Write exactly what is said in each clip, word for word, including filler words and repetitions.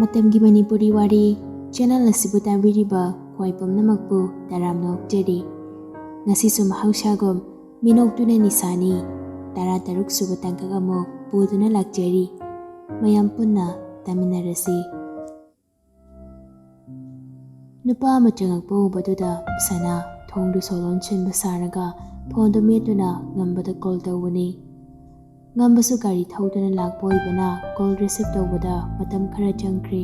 ꯃꯇꯝꯒꯤ ꯃꯅꯤꯄꯨꯔꯤ ꯋꯥꯔꯤ ꯆꯦꯅꯦꯜ ꯑꯁꯤꯕꯨ ꯇꯥꯕꯤꯔꯤꯕ ꯈ꯭ꯋꯥꯏ ꯄꯨꯝꯅꯃꯛꯄꯨ ꯇꯔꯥꯝꯅ ꯑꯣꯛꯆꯔꯤ꯫ ꯉꯁꯤꯁꯨ ꯃꯍꯧꯁꯥꯒꯨꯝ ꯃꯤꯅꯣꯛꯇꯨꯅ ꯅꯤꯁꯥꯅꯤ ꯇꯔꯥꯇꯔꯨꯛ ꯁꯨꯕ ꯇꯥꯡꯀꯛ ꯑꯃꯨꯛ ꯄꯨꯗꯨꯅ ꯂꯥꯛꯆꯔꯤ꯫ ꯃꯌꯥꯝ ꯄꯨꯟꯅ ꯇꯥꯃꯤꯟꯅꯔꯁꯤ꯫ ꯅꯨꯄꯥ ꯑꯃ ꯆꯪꯉꯛꯄ ꯎꯕꯗꯨꯗ ꯁꯅꯥ ꯊꯣꯡꯗꯨ ꯁꯣ ꯂꯣꯟꯁꯤꯟꯕ ꯁꯥꯔꯒ ꯐꯣꯟꯗꯨ ꯃꯦꯠꯇꯨꯅ ꯉꯝꯕꯗ ꯀꯣꯜ ꯇꯧꯕꯅꯤ꯫ ꯉꯝꯕꯁꯨ ꯒꯥꯔꯤ ꯊꯧꯗꯨꯅ ꯂꯥꯛꯄ ꯑꯣꯏꯕꯅ ꯀꯣꯜ ꯔꯤꯁꯤꯞ ꯇꯧꯕꯗ ꯃꯇꯝ ꯈꯔ ꯆꯪꯈ꯭ꯔꯦ꯫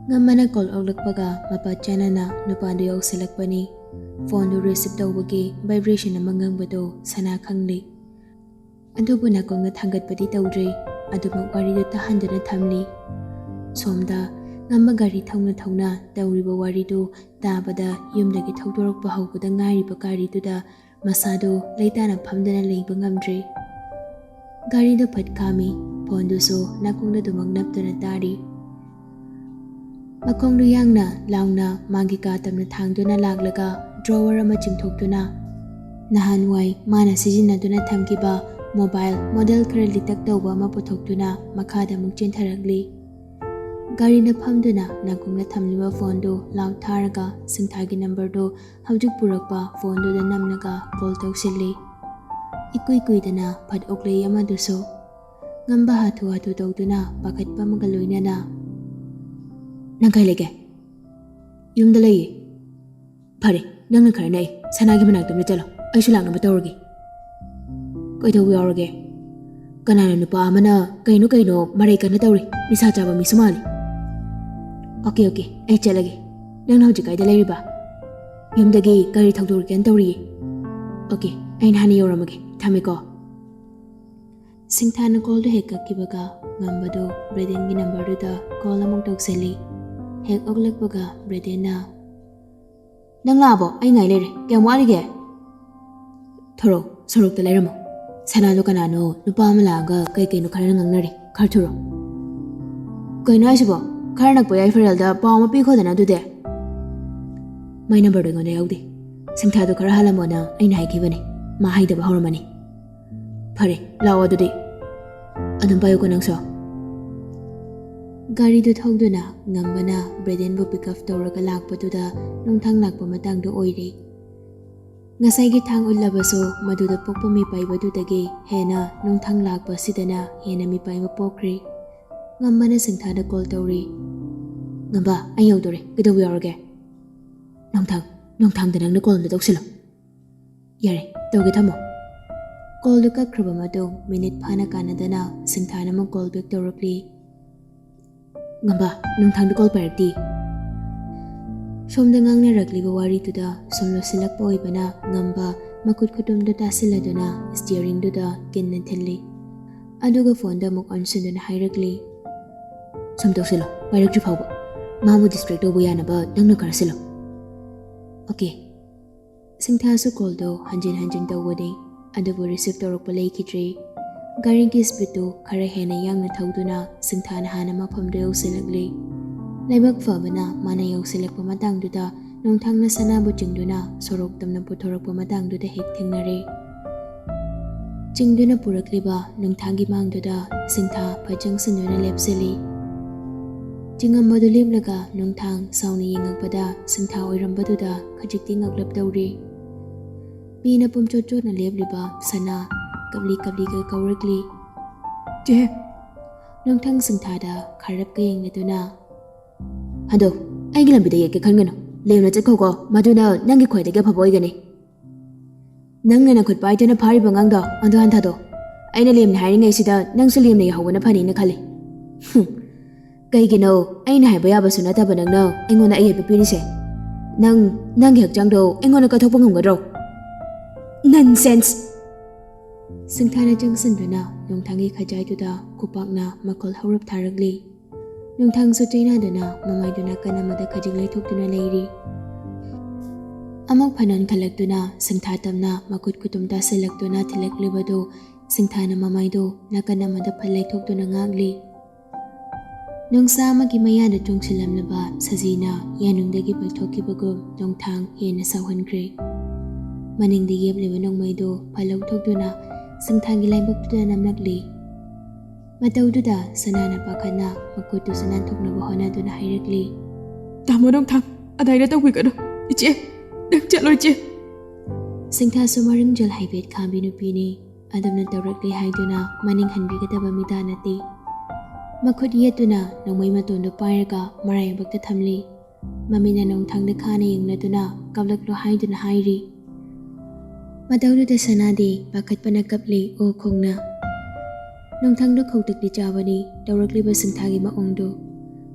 ꯉꯝꯕꯅ ꯀꯣꯜ ꯑꯣꯛꯂꯛꯄꯒ ꯃꯄꯥ ꯆꯥꯅꯅ ꯅꯨꯄꯥꯗꯨ ꯌꯧꯁꯤꯜꯂꯛꯄꯅꯤ꯫ ꯐꯣꯟꯗꯨ ꯔꯤꯁꯤꯞ ꯇꯧꯕꯒꯤ ꯚꯥꯏꯕ꯭ꯔꯦꯁꯟ ꯑꯃ ꯉꯪꯕꯗꯨ ꯁꯅꯥ ꯈꯪꯂꯤ꯫ ꯑꯗꯨꯕꯨ ꯅꯥꯀꯣꯡꯗ ꯊꯥꯡꯒꯠꯄꯗꯤ ꯇꯧꯗ꯭ꯔꯤ꯫ ꯑꯗꯨꯃꯛ ꯋꯥꯔꯤꯗꯨ ꯇꯥꯍꯟꯗꯨꯅ ꯊꯝꯂꯤ꯫ ꯁꯣꯝꯗ ꯉꯝꯕ ꯒꯥꯔꯤ ꯊꯧꯅ ꯊꯧꯅ ꯇꯧꯔꯤꯕ ꯋꯥꯔꯤꯗꯨ ꯇꯥꯕꯗ ꯌꯨꯝꯗꯒꯤ ꯊꯧꯗꯣꯔꯛꯄ ꯍꯧꯕꯗ ꯉꯥꯏꯔꯤꯕ ꯒꯥꯔꯤꯗꯨꯗ ꯃꯁꯥꯗꯨ ꯂꯩꯇꯥꯅ ꯐꯝꯗꯨꯅ ꯂꯩꯕ ꯉꯝꯗ꯭ꯔꯤ꯫ ꯒꯥꯔꯤꯗꯨ ꯐꯠ ꯈꯥꯝꯃꯤ꯫ ꯐꯣꯟꯗꯨꯁꯨ ꯅꯥꯀꯣꯡꯗ ꯑꯗꯨꯃꯛ ꯅꯞꯇꯨꯅ ꯇꯥꯔꯤ꯫ ꯃꯈꯣꯡꯗꯨ ꯌꯥꯡꯅ ꯂꯥꯎꯅ ꯃꯥꯒꯤ ꯀꯥ ꯇꯝꯅ ꯊꯥꯡꯗꯨꯅ ꯂꯥꯛꯂꯒ ꯗ꯭ꯔꯣꯋꯔ ꯑꯃ ꯆꯤꯡꯊꯣꯛꯇꯨꯅ ꯅꯍꯥꯟꯋꯥꯏ ꯃꯥꯅ ꯁꯤꯖꯤꯟꯅꯗꯨꯅ ꯊꯝꯈꯤꯕ ꯃꯣꯕꯥꯏꯜ ꯃꯣꯗꯦꯜ ꯈꯔ ꯂꯤꯇꯛ ꯇꯧꯕ ꯑꯃ ꯄꯨꯊꯣꯛꯇꯨꯅ ꯃꯈꯥꯗ ꯑꯃꯨꯛ ꯆꯦꯟꯊꯔꯛꯂꯤ꯫ ꯒꯥꯔꯤꯗ ꯐꯝꯗꯨꯅ ꯅꯥꯀꯣꯡꯗ ꯊꯝꯂꯤꯕ ꯐꯣꯟꯗꯨ ꯂꯥꯎ ꯊꯥꯔꯒ ꯁꯤꯡꯊꯥꯒꯤ ꯅꯝꯕꯔꯗꯨ ꯍꯧꯖꯤꯛ ꯄꯨꯔꯛꯄ ꯐꯣꯟꯗꯨꯗ ꯅꯝꯂꯒ ꯀꯣꯜ ꯇꯧꯁꯤꯜꯂꯤ꯫ ꯏꯀꯨꯏ ꯀꯨꯏꯗꯅ ꯐꯠ ꯑꯣꯛꯂꯩ ꯑꯃꯗꯨꯁꯨ꯫ ꯉꯝꯕ ꯍꯥꯊꯨ ꯍꯥꯊꯨ ꯇꯧꯗꯨꯅ ꯄꯥꯈꯠꯄ ꯑꯃꯒ ꯂꯣꯏꯅꯅ, "ꯅꯪ ꯀꯥꯏ ꯂꯩꯒꯦ?" "ꯌꯨꯝꯗ ꯂꯩꯌꯦ꯫" "ꯐꯔꯦ, ꯅꯪꯅ ꯈꯔ ꯅꯛꯏ, ꯁꯅꯥꯒꯤ ꯃꯅꯥꯛꯇ ꯑꯃ ꯆꯠꯂꯣ, ꯑꯩꯁꯨ ꯂꯥꯛꯅꯕ ꯇꯧꯔꯒꯦ꯫" "ꯀꯩꯗꯧꯕ ꯌꯥꯎꯔꯒꯦ?" "ꯀꯅꯥꯅꯣ ꯅꯨꯄꯥ ꯑꯃꯅ ꯀꯩꯅꯣ ꯀꯩꯅꯣ ꯃꯔꯩ ꯀꯟꯅ ꯇꯧꯔꯤ, ꯅꯤꯁꯥ ꯆꯥꯕ ꯃꯤꯁꯨ ꯃꯥꯜꯂꯤ꯫" "ꯑꯣꯀꯦ, ꯑꯣꯀꯦ, ꯑꯩ ꯆꯠꯂꯒꯦ꯫ ꯅꯪꯅ ꯍꯧꯖꯤꯛ ꯀꯥꯏꯗ ꯂꯩꯔꯤꯕ?" "ꯌꯨꯝꯗꯒꯤ ꯒꯥꯔꯤ ꯊꯧꯗꯣꯔꯛꯀꯦꯅ ꯇꯧꯔꯤꯌꯦ꯫" "ꯑꯣꯀꯦ, ꯑꯩꯅ ꯍꯥꯟꯅ ꯌꯧꯔꯝꯃꯒꯦ, ꯊꯝꯃꯦꯀꯣ꯫" ꯁꯤꯡꯊꯥꯅ ꯀꯣꯜꯗꯨ ꯍꯦꯛ ꯀꯛꯈꯤꯕꯒ ꯉꯝꯕꯗꯨ ꯕ꯭ꯔꯦꯗꯦꯟꯒꯤ ꯅꯝꯕꯔꯗꯨꯗ ꯀꯣꯜ ꯑꯃꯨꯛ ꯇꯧꯁꯤꯜꯂꯤ꯫ ꯍꯦꯛ ꯑꯣꯛꯂꯛꯄꯒ ꯕ꯭ꯔꯦꯗꯦꯟꯅ, "ꯅꯪ ꯂꯥꯛꯑꯕꯣ? ꯑꯩ ꯉꯥꯏ ꯂꯩꯔꯦ꯫ ꯀꯌꯥꯝ ꯋꯥꯠꯂꯤꯒꯦ?" "ꯊꯣꯔꯛꯑꯣ, ꯁꯣꯔꯣꯛꯇ ꯂꯩꯔꯝꯃꯣ꯫ ꯁꯅꯥꯗꯣ ꯀꯅꯥꯅꯣ ꯅꯨꯄꯥ ꯑꯃ ꯂꯥꯛꯑꯒ ꯀꯩ ꯀꯩꯅꯣ ꯈꯔ ꯉꯥꯡꯅꯔꯤ꯫ ꯈꯔ ꯊꯨꯔꯣ꯫" "ꯀꯩꯅꯣ ꯍꯥꯏꯁꯤꯕꯣ? ꯈꯔ ꯅꯛꯄ ꯌꯥꯏꯐꯔꯦꯜꯗ ꯄꯥꯎ ꯑꯃ ꯄꯤꯈꯣꯗꯅ ꯑꯗꯨꯗꯤ꯫" "ꯃꯥꯏ ꯅꯝꯕꯔꯗꯣ ꯑꯩꯉꯣꯟꯗ ꯌꯥꯎꯗꯦ꯫ ꯁꯤꯡꯊꯥꯗꯣ ꯈꯔ ꯍꯜꯂꯝꯃꯣꯅ ꯑꯩꯅ ꯍꯥꯏꯈꯤꯕꯅꯦ꯫ ꯃꯥ ꯍꯩꯗꯕ ꯍꯧꯔꯝꯃꯅꯤ꯫" "ꯐꯔꯦ, ꯂꯥꯛꯑꯣ ꯑꯗꯨꯗꯤ꯫ ꯑꯗꯨꯝ ꯄꯥꯏꯌꯨꯀꯣ ꯅꯪꯁꯨ꯫" ꯒꯥꯔꯤꯗꯨ ꯊꯧꯗꯨꯅ ꯉꯝꯕꯅ ꯕ꯭ꯔꯦꯗꯦꯟꯕꯨ pick up ꯇꯧꯔꯒ ꯂꯥꯛꯄꯗꯨꯗ ꯅꯣꯡꯊꯥꯡ ꯂꯥꯛꯄ ꯃꯇꯥꯡꯗꯨ ꯑꯣꯏꯔꯦ꯫ ꯉꯁꯥꯏꯒꯤ ꯊꯥꯡ ꯎꯠꯂꯕꯁꯨ ꯃꯗꯨꯗ ꯄꯣꯛꯄ ꯃꯤꯄꯥꯏꯕꯗꯨꯗꯒꯤ ꯍꯦꯟꯅ ꯅꯣꯡꯊꯥꯡ ꯂꯥꯛꯄ ꯑꯁꯤꯗꯅ ꯍꯦꯟꯅ ꯃꯤꯄꯥꯏꯕ ꯄꯣꯛꯈ꯭ꯔꯦ꯫ ꯉꯝꯕꯅ ꯁꯤꯡꯊꯥꯗ call ꯇꯧꯔꯤ꯫ "ꯉꯝꯕ, ꯑꯩ ꯌꯧꯗꯣꯔꯦ, ꯀꯩꯗꯧꯕ ꯌꯥꯎꯔꯒꯦ?" "ꯅꯣꯡꯊꯥꯡ, ꯅꯣꯡꯊꯥꯡꯗ ꯅꯪꯅ call ꯑꯝꯇ ꯇꯧꯁꯤꯜꯂꯣ꯫" "ꯌꯥꯔꯦ, ꯇꯧꯒꯦ, ꯊꯝꯃꯣ꯫" Call ꯗꯨ ꯀꯛꯈ꯭ꯔꯕ ꯃꯇꯨꯡ minute ꯐꯥꯅ ꯀꯥꯟꯅꯗꯅ ꯁꯤꯡꯊꯥꯅ ꯑꯃꯨꯛ call back ꯇꯧꯔꯛꯂꯤ꯫ "ꯉꯝꯕ, ꯅꯣꯡꯊꯥꯡꯗ call ꯄꯥꯏꯔꯛꯇꯦ꯫" ꯁꯣꯝꯗ ꯉꯥꯡꯅꯔꯛꯂꯤꯕ ꯋꯥꯔꯤꯗꯨꯗ ꯁꯨꯝ ꯂꯣꯏꯁꯤꯜꯂꯛꯄ ꯑꯣꯏꯕꯅ ꯉꯝꯕ ꯃꯈꯨꯠ ꯈꯨꯇꯨꯝꯗꯨ ꯇꯥꯁꯤꯜꯂꯗꯨꯅ steering ꯗꯨꯗ ꯀꯤꯟꯅ ꯊꯤꯜꯂꯤ꯫ ꯑꯗꯨꯒ phone ꯗ ꯑꯃꯨꯛ ꯑꯣꯟꯁꯤꯟꯗꯨꯅ ꯍꯥꯏꯔꯛꯂꯤ, "ꯁꯨꯝ ꯇꯧꯁꯤꯜꯂꯣ, ꯄꯥꯏꯔꯛꯇ꯭ꯔꯤ ꯐꯥꯎꯕ꯫ ꯃꯥꯕꯨ distract ꯇꯧꯕ ꯌꯥꯅꯕ ꯅꯪꯅ ꯈꯔ ꯁꯤꯜꯂꯣ꯫" "Okay꯫" ꯁꯤꯡꯊꯥꯁꯨ call ꯗꯨ ꯍꯟꯖꯤꯟ ꯍꯟꯖꯤꯟ ꯇꯧꯕꯅꯤ, ꯑꯗꯨꯕꯨ receive ꯇꯧꯔꯛꯄ ꯂꯩꯈꯤꯗ꯭ꯔꯦ꯫ ꯒꯥꯔꯤꯒꯤ speed ꯇꯨ ꯈꯔ ꯍꯦꯟꯅ ꯌꯥꯡꯅ ꯊꯧꯗꯨꯅ ꯁꯤꯡꯊꯥꯅ ꯍꯥꯟꯅ ꯃꯐꯝꯗꯨ ꯌꯧꯁꯤꯜꯂꯛꯂꯤ꯫ ꯂꯥꯏꯕꯛ ꯐꯕꯅ ꯃꯥꯅ ꯌꯧꯁꯤꯜꯂꯛꯄ ꯃꯇꯥꯡꯗꯨꯗ ꯅꯣꯡꯊꯥꯡꯅ ꯁꯅꯥꯕꯨ ꯆꯤꯡꯗꯨꯅ ꯁꯣꯔꯣꯛ ꯇꯝꯅ ꯄꯨꯊꯣꯔꯛꯄ ꯃꯇꯥꯡꯗꯨꯗ ꯍꯦꯛ ꯊꯦꯡꯅꯔꯦ꯫ ꯆꯤꯡꯗꯨꯅ ꯄꯨꯔꯛꯂꯤꯕ ꯅꯣꯡꯊꯥꯡꯒꯤ ꯃꯥꯡꯗꯨꯗ ꯁꯤꯡꯊꯥ ꯐꯠ ꯆꯪꯁꯤꯟꯗꯨꯅ ꯂꯦꯞꯁꯤꯜꯂꯤ꯫ ꯆꯤꯡꯉꯝꯕꯗꯨ ꯂꯦꯞꯂꯒ ꯅꯣꯡꯊꯥꯡ ꯁꯥꯎꯅ ꯌꯦꯡꯉꯛꯄꯗ ꯁꯤꯡꯊꯥ ꯑꯣꯏꯔꯝꯕꯗꯨꯗ ꯈꯖꯤꯛꯇꯤ ꯉꯛꯂꯞ ꯇꯧꯔꯤ꯫ ꯄꯤꯅ ꯄꯨꯝꯆꯣꯠ ꯆꯣꯠꯅ ꯂꯦꯞꯂꯤꯕ ꯁꯅꯥ ꯀꯞꯂꯤ ꯀꯞꯂꯤꯒ ꯀꯧꯔꯛꯂꯤ, "ꯆꯦ!" ꯅꯣꯡꯊꯥꯡ ꯁꯤꯡꯊꯥꯗ ꯈꯥꯔꯞꯀ ꯌꯦꯡꯂꯗꯨꯅ, "ꯍꯟꯗꯣ, ꯑꯩꯒꯤ ꯂꯝꯕꯤꯗ ꯌꯦꯠꯀꯦ ꯈꯟꯒꯅꯨ꯫ ꯂꯦꯝꯅ ꯆꯠꯈꯣꯀꯣ, ꯃꯗꯨꯅ ꯅꯪꯒꯤ ꯈ꯭ꯋꯥꯏꯗꯒꯤ ꯑꯐꯕ ꯑꯣꯏꯒꯅꯤ꯫ ꯅꯪꯅ ꯅꯈꯨꯠ ꯄꯥꯏꯗꯨꯅ ꯐꯥꯔꯤꯕ ꯑꯉꯥꯡꯗꯣ ꯑꯗꯨ ꯍꯥꯟꯊꯗꯣ꯫ ꯑꯩꯅ ꯂꯦꯝꯅ ꯍꯥꯏꯔꯤꯉꯩꯁꯤꯗ ꯅꯪꯁꯨ ꯂꯦꯝꯅ ꯌꯥꯍꯧꯕꯅ ꯐꯅꯤꯅ ꯈꯜꯂꯤ꯫" "ꯍꯨꯝ, ꯀꯩꯒꯤꯅꯣ ꯑꯩꯅ ꯍꯥꯏꯕ ꯌꯥꯕꯁꯨ ꯅꯠꯇꯕ ꯅꯪꯅ ꯑꯩꯉꯣꯟꯗ ꯑꯌꯦꯠꯄ ꯄꯤꯔꯤꯁꯦ? ꯅꯪ, ꯅꯪꯒꯤ ꯍꯛꯆꯥꯡꯗꯣ ꯑꯩꯉꯣꯟꯗ ꯀꯠꯊꯣꯛꯄ ꯉꯝꯒꯗ꯭ꯔꯣ? Nonsense!" ꯁꯤꯡꯊꯥꯅ ꯆꯪꯁꯤꯟꯗꯨꯅ ꯅꯣꯡꯊꯥꯡꯒꯤ ꯈꯖꯥꯏꯗꯨꯗ ꯈꯨꯄꯥꯛꯅ ꯃꯈꯨꯜ ꯍꯧꯔꯞ ꯊꯥꯔꯛꯂꯤ꯫ ꯅꯣꯡꯊꯥꯡꯁꯨ ꯆꯩꯅꯥꯗꯨꯅ ꯃꯃꯥꯏꯗꯨ ꯅꯥꯀꯟ ꯑꯃꯗ ꯈꯖꯤꯛ ꯂꯩꯊꯣꯛꯇꯨꯅ ꯂꯩꯔꯤ꯫ ꯑꯃꯨꯛ ꯐꯅꯟꯈꯠꯂꯛꯇꯨꯅ ꯁꯤꯡꯊꯥ ꯇꯝꯅ ꯃꯈꯨꯠ ꯈꯨꯇꯨꯝ ꯇꯥꯁꯤꯜꯂꯛꯇꯨꯅ ꯊꯤꯜꯂꯛꯂꯤꯕꯗꯨ ꯁꯤꯡꯊꯥꯅ ꯃꯃꯥꯏꯗꯨ ꯅꯥꯀꯟ ꯑꯃꯗ ꯐꯠ ꯂꯩꯊꯣꯛꯇꯨꯅ ꯉꯥꯛꯂꯤ꯫ ꯅꯨꯡꯁꯥ ꯑꯃꯒꯤ ꯃꯌꯥꯗ ꯆꯣꯡꯁꯤꯜꯂꯝꯂꯕ ꯁꯖꯤꯅ ꯌꯥꯅꯨꯡꯗꯒꯤ ꯄꯥꯏꯊꯣꯛꯈꯤꯕꯒꯨꯝ ꯅꯣꯡꯊꯥꯡ ꯍꯦꯟꯅ ꯁꯥꯎꯍꯟꯈ꯭ꯔꯦ꯫ ꯃꯅꯤꯡꯗ ꯌꯦꯞꯂꯤꯕ ꯅꯣꯡꯃꯩꯗꯨ ꯐꯠ ꯂꯧꯊꯣꯛꯇꯨꯅ ꯁꯤꯡꯊꯥꯒꯤ ꯂꯥꯏꯕꯛꯇꯨꯗ ꯅꯝꯂꯛꯂꯤ꯫ ꯃꯇꯧꯗꯨꯗ ꯁꯅꯥꯅ ꯄꯥꯈꯠꯅ ꯃꯈꯨꯠꯇꯨ ꯁꯅꯥꯟꯊꯣꯛꯅꯕ ꯍꯣꯠꯅꯗꯨꯅ ꯍꯥꯏꯔꯛꯂꯤ꯫ "ꯇꯥꯃꯣ ꯅꯣꯡꯊꯥꯡ, ꯑꯗꯥꯏꯗ ꯇꯧꯕꯤꯒꯅꯨ꯫ ꯏꯆꯦ, ꯅꯪ ꯆꯠꯂꯣ ꯏꯆꯦ!" ꯁꯤꯡꯊꯥꯁꯨ ꯃꯔꯤꯡꯖꯦꯜ ꯍꯥꯏꯐꯦꯠ ꯈꯥꯕꯤ ꯅꯨꯄꯤꯅꯤ꯫ ꯑꯗꯨꯝꯅ ꯇꯧꯔꯛꯂꯦ ꯍꯥꯏꯗꯨꯅ ꯃꯅꯤꯡ ꯍꯟꯕꯤꯒꯗꯕ ꯃꯤꯗꯥ ꯅꯠꯇꯦ꯫ ꯃꯈꯨꯠ ꯌꯦꯠꯇꯨꯅ ꯅꯣꯡꯃꯩ ꯃꯇꯣꯟꯗꯨ ꯄꯥꯏꯔꯒ ꯃꯔꯥꯏꯕꯛꯇ ꯊꯝꯂꯤ꯫ ꯃꯃꯤꯠꯅ ꯅꯣꯡꯊꯥꯡꯗ ꯈꯥꯅ ꯌꯦꯡꯂꯗꯨꯅ ꯀꯞꯂꯛꯂꯣ ꯍꯥꯏꯗꯨꯅ ꯍꯥꯏꯔꯤ꯫ ꯃꯇꯧꯗꯨꯗ ꯁꯅꯥꯗꯤ ꯄꯥꯈꯠꯄꯅ ꯀꯞꯂꯤ ꯑꯣ ꯈꯣꯡꯅ꯫ ꯅꯣꯡꯊꯥꯡꯗꯨ ꯈꯧꯇꯛꯇꯤ ꯆꯥꯕꯅꯤ ꯇꯧꯔꯛꯂꯤꯕ ꯁꯤꯡꯊꯥꯒꯤ ꯃꯑꯣꯡꯗꯨ꯫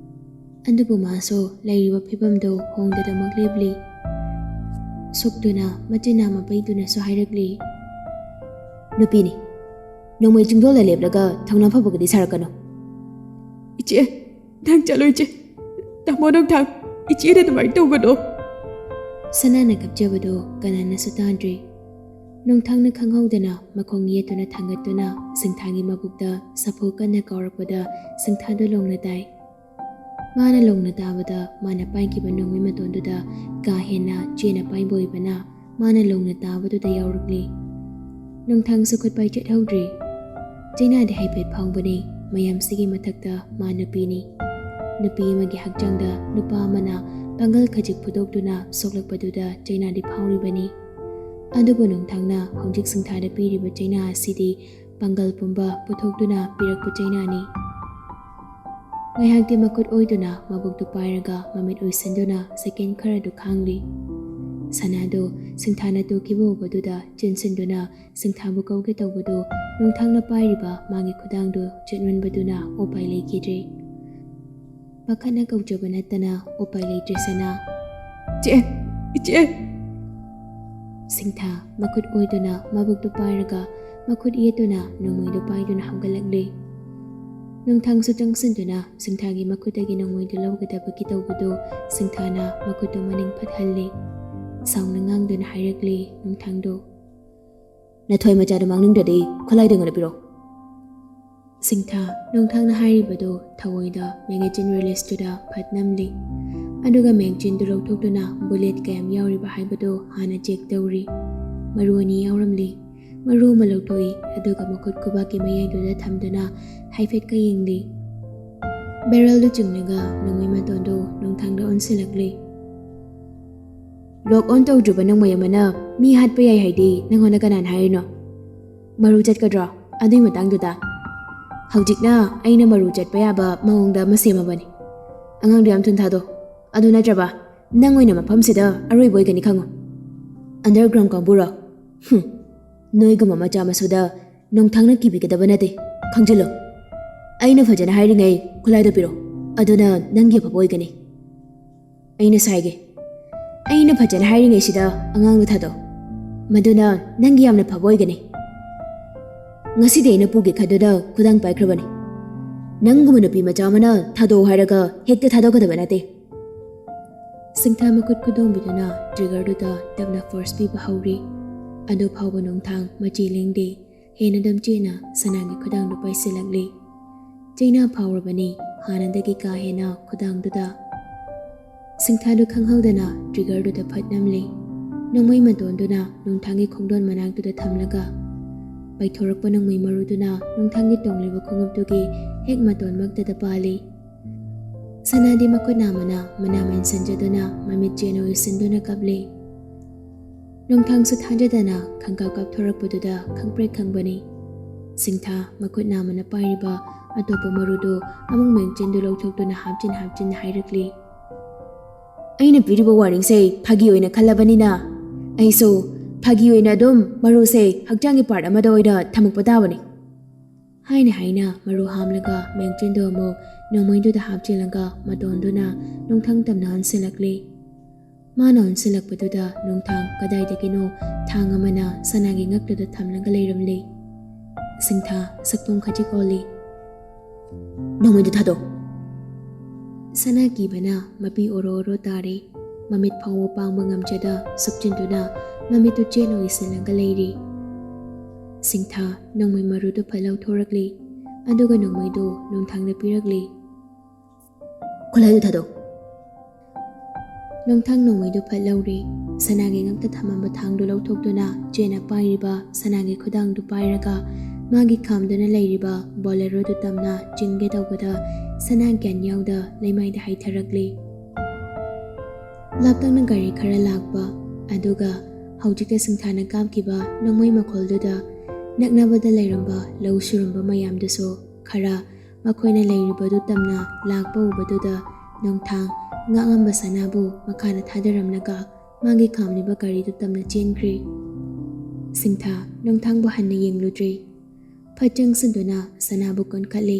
ꯑꯗꯨꯕꯨ ꯃꯥꯁꯨ ꯂꯩꯔꯤꯕ ꯐꯤꯕꯝꯗꯨ ꯍꯣꯡꯗꯗꯃꯛ ꯂꯦꯞꯂꯤ꯫ ꯁꯣꯛꯇꯨꯅ ꯃꯆꯤꯟ ꯅꯥꯝꯃ ꯄꯩꯗꯨꯅꯁꯨ ꯍꯥꯏꯔꯛꯂꯤ꯫ "ꯅꯨꯄꯤꯅꯤ, ꯅꯣꯡꯃꯩ ꯆꯤꯡꯗꯣꯜꯗ ꯂꯦꯞꯂꯒ ꯊꯧꯅꯥ ꯐꯕꯒꯗꯤ ꯁꯥꯔꯛꯀꯅꯨ꯫" "ꯏꯆꯦ, ꯅꯪ ꯆꯠꯂꯣ ꯏꯆꯦ꯫ ꯇꯥꯃꯣ ꯅꯣꯡꯊꯥꯡ, ꯏꯆꯦꯗ ꯑꯗꯨꯃꯥꯏꯅ ꯇꯧꯒꯅꯣ꯫" ꯁꯅꯥꯅ ꯀꯞꯆꯕꯗꯨ ꯀꯅꯥꯅꯁꯨ ꯇꯥꯗ꯭ꯔꯤ꯫ ꯅꯣꯡꯊꯥꯡꯅ ꯈꯪꯍꯧꯗꯅ ꯃꯈꯣꯡ ꯌꯦꯠꯇꯨꯅ ꯊꯥꯡꯒꯠꯇꯨꯅ ꯁꯤꯡꯊꯥꯒꯤ ꯃꯕꯨꯛꯇ ꯁꯥꯐꯨ ꯀꯟꯅ ꯀꯥꯎꯔꯛꯄꯗ ꯁꯤꯡꯊꯥꯗꯨ ꯂꯣꯡꯅ ꯇꯥꯏ꯫ ꯃꯥꯅ ꯂꯣꯡꯅ ꯇꯥꯕꯗ ꯃꯥꯅ ꯄꯥꯏꯈꯤꯕ ꯅꯣꯡꯃꯩ ꯃꯇꯣꯟꯗꯨꯗ ꯀꯥ ꯍꯦꯟꯅ ꯆꯦꯅ ꯄꯥꯏꯕ ꯑꯣꯏꯕꯅ ꯃꯥꯅ ꯂꯣꯡꯅ ꯇꯥꯕꯗꯨꯗ ꯌꯥꯎꯔꯛꯂꯤ꯫ ꯅꯣꯡꯊꯥꯡꯁꯨ ꯈꯨꯠ ꯄꯥꯏ ꯆꯠꯍꯧꯗ꯭ꯔꯤ꯫ ꯆꯩꯅꯥꯗꯤ ꯍꯥꯏꯐꯦꯠ ꯐꯥꯎꯕꯅꯤ, ꯃꯌꯥꯝꯁꯤꯒꯤ ꯃꯊꯛꯇ ꯃꯥ ꯅꯨꯄꯤꯅꯤ꯫ ꯅꯨꯄꯤ ꯑꯃꯒꯤ ꯍꯛꯆꯥꯡꯗ ꯅꯨꯄꯥ ꯑꯃꯅ ꯄꯥꯡꯒꯜ ꯈꯖꯤꯛ ꯐꯨꯗꯣꯛꯇꯨꯅ ꯁꯣꯛꯂꯛꯄꯗꯨꯗ ꯆꯩꯅꯥꯗꯤ ꯐꯥꯎꯔꯤꯕꯅꯤ꯫ ꯑꯗꯨꯕꯨ ꯅꯣꯡꯊꯥꯡꯅ ꯍꯧꯖꯤꯛ ꯁꯤꯡꯊꯥꯗ ꯄꯤꯔꯤꯕ ꯆꯩꯅꯥ ꯑꯁꯤꯗꯤ ꯄꯥꯡꯒꯜ ꯄꯨꯝꯕ ꯄꯨꯊꯣꯛꯇꯨꯅ ꯄꯤꯔꯛꯄ ꯆꯩꯅꯥꯅꯤ꯫ ꯉꯥꯏꯍꯥꯛꯇꯤ ꯃꯈꯨꯠ ꯑꯣꯏꯗꯨꯅ ꯃꯕꯨꯛꯇꯨ ꯄꯥꯏꯔꯒ ꯃꯃꯤꯠ ꯎꯏꯁꯤꯟꯗꯨꯅ ꯁꯦꯀꯦꯟ ꯈꯔꯗꯨ ꯈꯥꯡꯂꯤ꯫ ꯁꯅꯥꯗꯨ ꯁꯤꯡꯊꯥꯅ ꯇꯨꯈꯤꯕ ꯎꯕꯗꯨꯗ ꯆꯦꯟꯁꯤꯟꯗꯨꯅ ꯁꯤꯡꯊꯥꯕꯨ ꯀꯧꯒꯦ ꯇꯧꯕꯗꯨ ꯅꯣꯡꯊꯥꯡꯅ ꯄꯥꯏꯔꯤꯕ ꯃꯥꯒꯤ ꯈꯨꯗꯥꯡꯗꯨ ꯆꯦꯠꯃꯟꯕꯗꯨꯅ ꯎꯄꯥꯏ ꯂꯩꯈꯤꯗ꯭ꯔꯦ꯫ ꯄꯥꯈꯠꯅ ꯀꯧꯖꯕ ꯅꯠꯇꯅ ꯎꯄꯥꯏ ꯂꯩꯇ꯭ꯔꯦ ꯁꯅꯥ꯫ "ꯏꯆꯦ! ꯏꯆꯦ!" ꯁꯤꯡꯊꯥ ꯃꯈꯨꯠ ꯑꯣꯏꯗꯨꯅ ꯃꯕꯨꯛꯇꯨ ꯄꯥꯏꯔꯒ ꯃꯈꯨꯠ ꯌꯦꯠꯇꯨꯅ ꯅꯣꯡꯃꯩꯗꯨ ꯄꯥꯏꯗꯨꯅ ꯍꯧꯒꯠꯂꯛꯂꯦ꯫ ꯅꯣꯡꯊꯥꯡꯁꯨ ꯆꯪꯁꯤꯟꯗꯨꯅ ꯁꯤꯡꯊꯥꯒꯤ ꯃꯈꯨꯠꯇꯒꯤ ꯅꯣꯡꯃꯩꯗꯨ ꯂꯧꯒꯗꯕꯒꯤ ꯇꯧꯕꯗꯨ ꯁꯤꯡꯊꯥꯅ ꯃꯈꯨꯠꯇꯨ ꯃꯅꯤꯡ ꯐꯠꯍꯜꯂꯦ꯫ ꯁꯥꯎꯅ ꯉꯥꯡꯗꯨꯅ ꯍꯥꯏꯔꯛꯂꯦ ꯅꯣꯡꯊꯥꯡꯗꯨ꯫ "ꯅꯊꯣꯏ ꯃꯆꯥꯗꯨ ꯃꯥꯡꯅꯤꯡꯗ꯭ꯔꯗꯤ ꯈꯨꯠꯂꯥꯏꯗꯨ ꯑꯩꯉꯣꯟꯗ ꯄꯤꯔꯛꯑꯣ꯫" ꯁꯤꯡꯊꯥ ꯅꯣꯡꯊꯥꯡꯅ ꯍꯥꯏꯔꯤꯕꯗꯨ ꯊꯑꯣꯏꯗ ꯃꯦꯒꯥꯖꯤꯟ ꯔꯤꯂꯤꯁꯇꯨꯗ ꯐꯠ ꯅꯝꯂꯤ꯫ ꯑꯗꯨꯒ ꯃꯦꯒꯥꯖꯤꯟꯗꯨ ꯂꯧꯊꯣꯛꯇꯨꯅ ꯕꯨꯂꯦꯠ ꯀꯌꯥꯝ ꯌꯥꯎꯔꯤꯕ ꯍꯥꯏꯕꯗꯨ ꯍꯥꯟꯅ ꯆꯦꯛ ꯇꯧꯔꯤ꯫ ꯃꯔꯨ ꯑꯅꯤ ꯌꯥꯎꯔꯝꯂꯤ꯫ ꯃꯔꯨ ꯑꯃ ꯂꯧꯊꯣꯛꯏ, ꯑꯗꯨꯒ ꯃꯈꯨꯠ ꯈꯨꯕꯥꯛꯀꯤ ꯃꯌꯥꯏꯗꯨꯗ ꯊꯝꯗꯨꯅ ꯍꯥꯏꯐꯦꯠꯀ ꯌꯦꯡꯂꯤ꯫ ꯕꯦꯔꯦꯜꯗꯨ ꯆꯤꯡꯂꯒ ꯅꯣꯡꯃꯩ ꯃꯇꯣꯟꯗꯨ ꯅꯣꯡꯊꯥꯡꯗ ꯑꯣꯟꯁꯤꯜꯂꯛꯂꯤ꯫ "ꯂꯣꯛ ꯑꯣꯟ ꯇꯧꯗ꯭ꯔꯤꯕ ꯅꯣꯡꯃꯩ ꯑꯃꯅ ꯃꯤ ꯍꯥꯠꯄ ꯌꯥꯏ ꯍꯥꯏꯗꯤ ꯅꯪꯉꯣꯟꯗ ꯀꯅꯥꯅ ꯍꯥꯏꯔꯤꯅꯣ? ꯃꯔꯨ ꯆꯠꯀꯗ꯭ꯔꯣ ꯑꯗꯨꯏ ꯃꯇꯥꯡꯗꯨꯗ? ꯍꯧꯖꯤꯛꯅ ꯑꯩꯅ ꯃꯔꯨ ꯆꯠꯄ ꯌꯥꯕ ꯃꯑꯣꯡꯗ ꯑꯃ ꯁꯦꯝꯃꯕꯅꯤ꯫ ꯑꯉꯥꯡꯗꯣ ꯌꯥꯝ ꯊꯨꯅ ꯊꯥꯗꯣ꯫ ꯑꯗꯨ ꯅꯠꯇ꯭ꯔꯕ ꯅꯪ ꯑꯣꯏꯅ ꯃꯐꯝꯁꯤꯗ ꯑꯔꯣꯏꯕ ꯑꯣꯏꯒꯅꯤ ꯈꯪꯉꯨ꯫ ꯑꯟꯗꯔꯒ꯭ꯔꯥꯎꯟ ꯀꯥꯡꯕꯨꯔꯣ? ꯍꯨꯝ, ꯅꯣꯏꯒꯨꯝꯕ ꯃꯆꯥ ꯃꯁꯨꯗ ꯅꯣꯡꯊꯥꯡꯅ ꯀꯤꯕꯤꯒꯗꯕ ꯅꯠꯇꯦ, ꯈꯪꯖꯤꯜꯂꯣ꯫ ꯑꯩꯅ ꯐꯖꯅ ꯍꯥꯏꯔꯤꯉꯩ ꯈꯨꯠꯂꯥꯏꯗꯣ ꯄꯤꯔꯣ, ꯑꯗꯨꯅ ꯅꯪꯒꯤ ꯑꯐꯕ ꯑꯣꯏꯒꯅꯤ꯫ ꯑꯩꯅ ꯁꯥꯏꯒꯦ, ꯑꯩꯅ ꯐꯖꯅ ꯍꯥꯏꯔꯤꯉꯩꯁꯤꯗ ꯑꯉꯥꯡꯗꯣ ꯊꯥꯗꯣ, ꯃꯗꯨꯅ ꯅꯪꯒꯤ ꯌꯥꯝꯅ ꯐꯕ ꯑꯣꯏꯒꯅꯤ꯫ ꯉꯁꯤꯗꯤ ꯑꯩꯅ ꯄꯨꯒꯦ ꯈꯟꯗꯨꯅ ꯈꯨꯗꯥꯡ ꯄꯥꯏꯈ꯭ꯔꯕꯅꯤ꯫ ꯅꯪꯒꯨꯝꯕ ꯅꯨꯄꯤ ꯃꯆꯥ ꯑꯃꯅ ꯊꯥꯗꯣꯛꯑꯣ ꯍꯥꯏꯔꯒ ꯍꯦꯛꯇ ꯊꯥꯗꯣꯛꯀꯗꯕ ꯅꯠꯇꯦ꯫" ꯁꯤꯡꯊꯥ ꯃꯈꯨꯠ ꯈꯨꯗꯣꯝꯕꯤꯗꯨꯅ ꯇ꯭ꯔꯤꯒꯔꯗꯨꯗ ꯇꯞꯅ ꯐꯣꯔꯁ ꯄꯤꯕ ꯍꯧꯔꯤ꯫ ꯑꯗꯨ ꯐꯥꯎꯕ ꯅꯣꯡꯊꯥꯡ ꯃꯆꯤ ꯂꯦꯡꯗꯦ꯫ ꯍꯦꯟꯅ ꯑꯗꯨꯝ ꯆꯦꯠꯅ ꯁꯅꯥꯒꯤ ꯈꯨꯗꯥꯡꯗꯨ ꯄꯥꯏꯁꯤꯜꯂꯛꯂꯤ꯫ ꯆꯩꯅꯥ ꯐꯥꯎꯔꯕꯅꯤ ꯍꯥꯟꯅꯗꯒꯤ ꯀꯥ ꯍꯦꯟꯅ ꯈꯨꯗꯥꯡꯗꯨꯗ꯫ ꯁꯤꯡꯊꯥꯗꯨ ꯈꯪꯍꯧꯗꯅ ꯇ꯭ꯔꯤꯒꯔꯗꯨꯗ ꯐꯠ ꯅꯝꯂꯤ꯫ ꯅꯣꯡꯃꯩ ꯃꯇꯣꯟꯗꯨꯅ ꯅꯣꯡꯊꯥꯡꯒꯤ ꯈꯣꯡꯗꯣꯟ ꯃꯅꯥꯛꯇꯨꯗ ꯊꯝꯂꯒ ꯄꯥꯏꯊꯣꯔꯛꯄ ꯅꯣꯡꯃꯩ ꯃꯔꯨꯗꯨꯅ ꯅꯣꯡꯊꯥꯡꯒꯤ ꯇꯣꯡꯂꯤꯕ ꯈꯣꯡꯎꯞꯇꯨꯒꯤ ꯍꯦꯛ ꯃꯇꯣꯟꯃꯛꯇꯗ ꯄꯥꯜꯂꯤ꯫ ꯁꯅꯥꯗꯤ ꯃꯈꯨꯠ ꯅꯥꯝꯃꯅ ꯃꯅꯥ ꯃꯦꯟꯁꯤꯟꯖꯗꯨꯅ ꯃꯃꯤꯠ ꯆꯦꯅ ꯎꯏꯁꯤꯟꯗꯨꯅ ꯀꯞꯂꯤ꯫ ꯅꯣꯡꯊꯥꯡꯁꯨ ꯊꯥꯖꯗꯅ ꯈꯪꯀꯥꯞ ꯀꯥꯞꯊꯣꯔꯛꯄꯗꯨꯗ ꯈꯪꯄ꯭ꯔꯦꯛ ꯈꯪꯕꯅꯤ꯫ ꯁꯤꯡꯊꯥ ꯃꯈꯨꯠ ꯅꯥꯝꯃꯅ ꯄꯥꯏꯔꯤꯕ ꯑꯇꯣꯞꯄ ꯃꯔꯨꯗꯨ ꯑꯃꯨꯛ ꯃꯦꯡꯆꯤꯟꯗꯨ ꯂꯧꯊꯣꯛꯇꯨꯅ ꯍꯥꯞꯆꯤꯟ ꯍꯥꯞꯆꯤꯟ ꯍꯥꯏꯔꯛꯂꯤ꯫ "ꯑꯩꯅ ꯄꯤꯔꯤꯕ ꯋꯥꯔꯅꯤꯡꯁꯦ ꯐꯥꯒꯤ ꯑꯣꯏꯅ ꯈꯜꯂꯕꯅꯤꯅ ꯑꯩꯁꯨ ꯐꯥꯒꯤ ꯑꯣꯏꯅ ꯑꯗꯨꯝ ꯃꯔꯨꯁꯦ ꯍꯛꯆꯥꯡꯒꯤ ꯄꯥꯔꯠ ꯑꯃꯗ ꯑꯣꯏꯅ ꯊꯝꯃꯛꯄ ꯇꯥꯕꯅꯤ꯫" ꯍꯥꯏꯅ ꯍꯥꯏꯅ ꯃꯔꯨ ꯍꯥꯝꯂꯒ ꯃꯦꯡꯆꯤꯟꯗꯨ ꯑꯃꯨꯛ ꯅꯣꯡꯃꯩꯗꯨꯗ ꯍꯥꯞꯆꯤꯜꯂꯒ ꯃꯇꯣꯟꯗꯨꯅ ꯅꯣꯡꯊꯥꯡ ꯇꯝꯅ ꯑꯣꯟꯁꯤꯜꯂꯛꯂꯤ꯫ ꯃꯥꯅ ꯑꯣꯟꯁꯤꯜꯂꯛꯄꯗꯨꯗ ꯅꯣꯡꯊꯥꯡ ꯀꯗꯥꯏꯗꯒꯤꯅꯣ ꯊꯥꯡ ꯑꯃꯅ ꯁꯅꯥꯒꯤ ꯉꯛꯇꯨꯗ ꯊꯝꯂꯒ ꯂꯩꯔꯝꯂꯤ꯫ ꯁꯤꯡꯊꯥ ꯁꯛꯇꯣꯡ ꯈꯖꯤꯛ ꯑꯣꯜꯂꯤ꯫ "ꯅꯣꯡꯃꯩꯗꯨ ꯊꯥꯗꯣꯛ!" ꯁꯅꯥ ꯀꯤꯕꯅ ꯃꯄꯤ ꯑꯣꯔꯣ ꯑꯣꯔꯣ ꯇꯥꯔꯤ꯫ ꯃꯃꯤꯠ ꯐꯥꯎꯕ ꯄꯥꯡꯕ ꯉꯝꯖꯗ ꯁꯨꯞꯆꯤꯟꯗꯨꯅ ꯃꯃꯤꯠꯇꯨ ꯆꯦꯠꯅ ꯎꯏꯁꯤꯜꯂꯒ ꯂꯩꯔꯤ꯫ ꯁꯤꯡꯊꯥ ꯅꯣꯡꯃꯩ ꯃꯔꯨꯗꯨ ꯐꯠ ꯂꯧꯊꯣꯔꯛꯂꯤ, ꯑꯗꯨꯒ ꯅꯣꯡꯃꯩꯗꯨ ꯅꯣꯡꯊꯥꯡꯗ ꯄꯤꯔꯛꯂꯤ꯫ "ꯈꯨꯠꯂꯥꯏꯗꯨ ꯊꯥꯗꯣꯛ!" ꯅꯣꯡꯊꯥꯡ ꯅꯣꯡꯃꯩꯗꯨ ꯐꯠ ꯂꯧꯔꯦ꯫ ꯁꯅꯥꯒꯤ ꯉꯛꯇ ꯊꯝꯃꯝꯕ ꯊꯥꯡꯗꯨ ꯂꯧꯊꯣꯛꯇꯨꯅ ꯆꯦꯅ ꯄꯥꯏꯔꯤꯕ ꯁꯅꯥꯒꯤ ꯈꯨꯗꯥꯡꯗꯨ ꯄꯥꯏꯔꯒ ꯃꯥꯒꯤ ꯈꯥꯝꯗꯨꯅ ꯂꯩꯔꯤꯕ Boleroꯗꯨ ꯇꯝꯅ ꯆꯤꯡꯒꯦ ꯇꯧꯕꯗ ꯁꯅꯥ ꯒ꯭ꯌꯥꯟ ꯌꯥꯎꯗ ꯂꯩꯃꯥꯏꯗ ꯍꯥꯏꯊꯔꯛꯂꯦ꯫ ꯂꯥꯞꯇꯛꯅ ꯒꯥꯔꯤ ꯈꯔ ꯂꯥꯛꯄ, ꯑꯗꯨꯒ ꯍꯧꯖꯤꯛꯇ ꯁꯤꯡꯊꯥꯅ ꯀꯥꯞꯈꯤꯕ ꯅꯣꯡꯃꯩ ꯃꯈꯣꯜꯗꯨꯗ ꯅꯛꯅꯕꯗ ꯂꯩꯔꯝꯕ ꯂꯧ ꯁꯨꯔꯝꯕ ꯃꯌꯥꯝꯗꯨꯁꯨ ꯈꯔ ꯃꯈꯣꯏꯅ ꯂꯩꯔꯤꯕꯗꯨ ꯇꯝꯅ ꯂꯥꯛꯄ ꯎꯕꯗꯨꯗ ꯅꯣꯡꯊꯥꯡ ꯉꯥꯛꯉꯝꯕ ꯁꯅꯥꯕꯨ ꯃꯈꯥꯗ ꯊꯥꯗꯔꯝꯂꯒ ꯃꯥꯒꯤ ꯈꯥꯝꯂꯤꯕ ꯒꯥꯔꯤꯗꯨ ꯇꯝꯅ ꯆꯦꯟꯈ꯭ꯔꯦ꯫ ꯁꯤꯡꯊꯥ ꯅꯣꯡꯊꯥꯡꯕꯨ ꯍꯟꯅ ꯌꯦꯡꯂꯨꯗ꯭ꯔꯦ꯫ ꯐꯠ ꯆꯪꯁꯤꯟꯗꯨꯅ ꯁꯅꯥꯕꯨ ꯀꯣꯟꯈꯠꯂꯦ꯫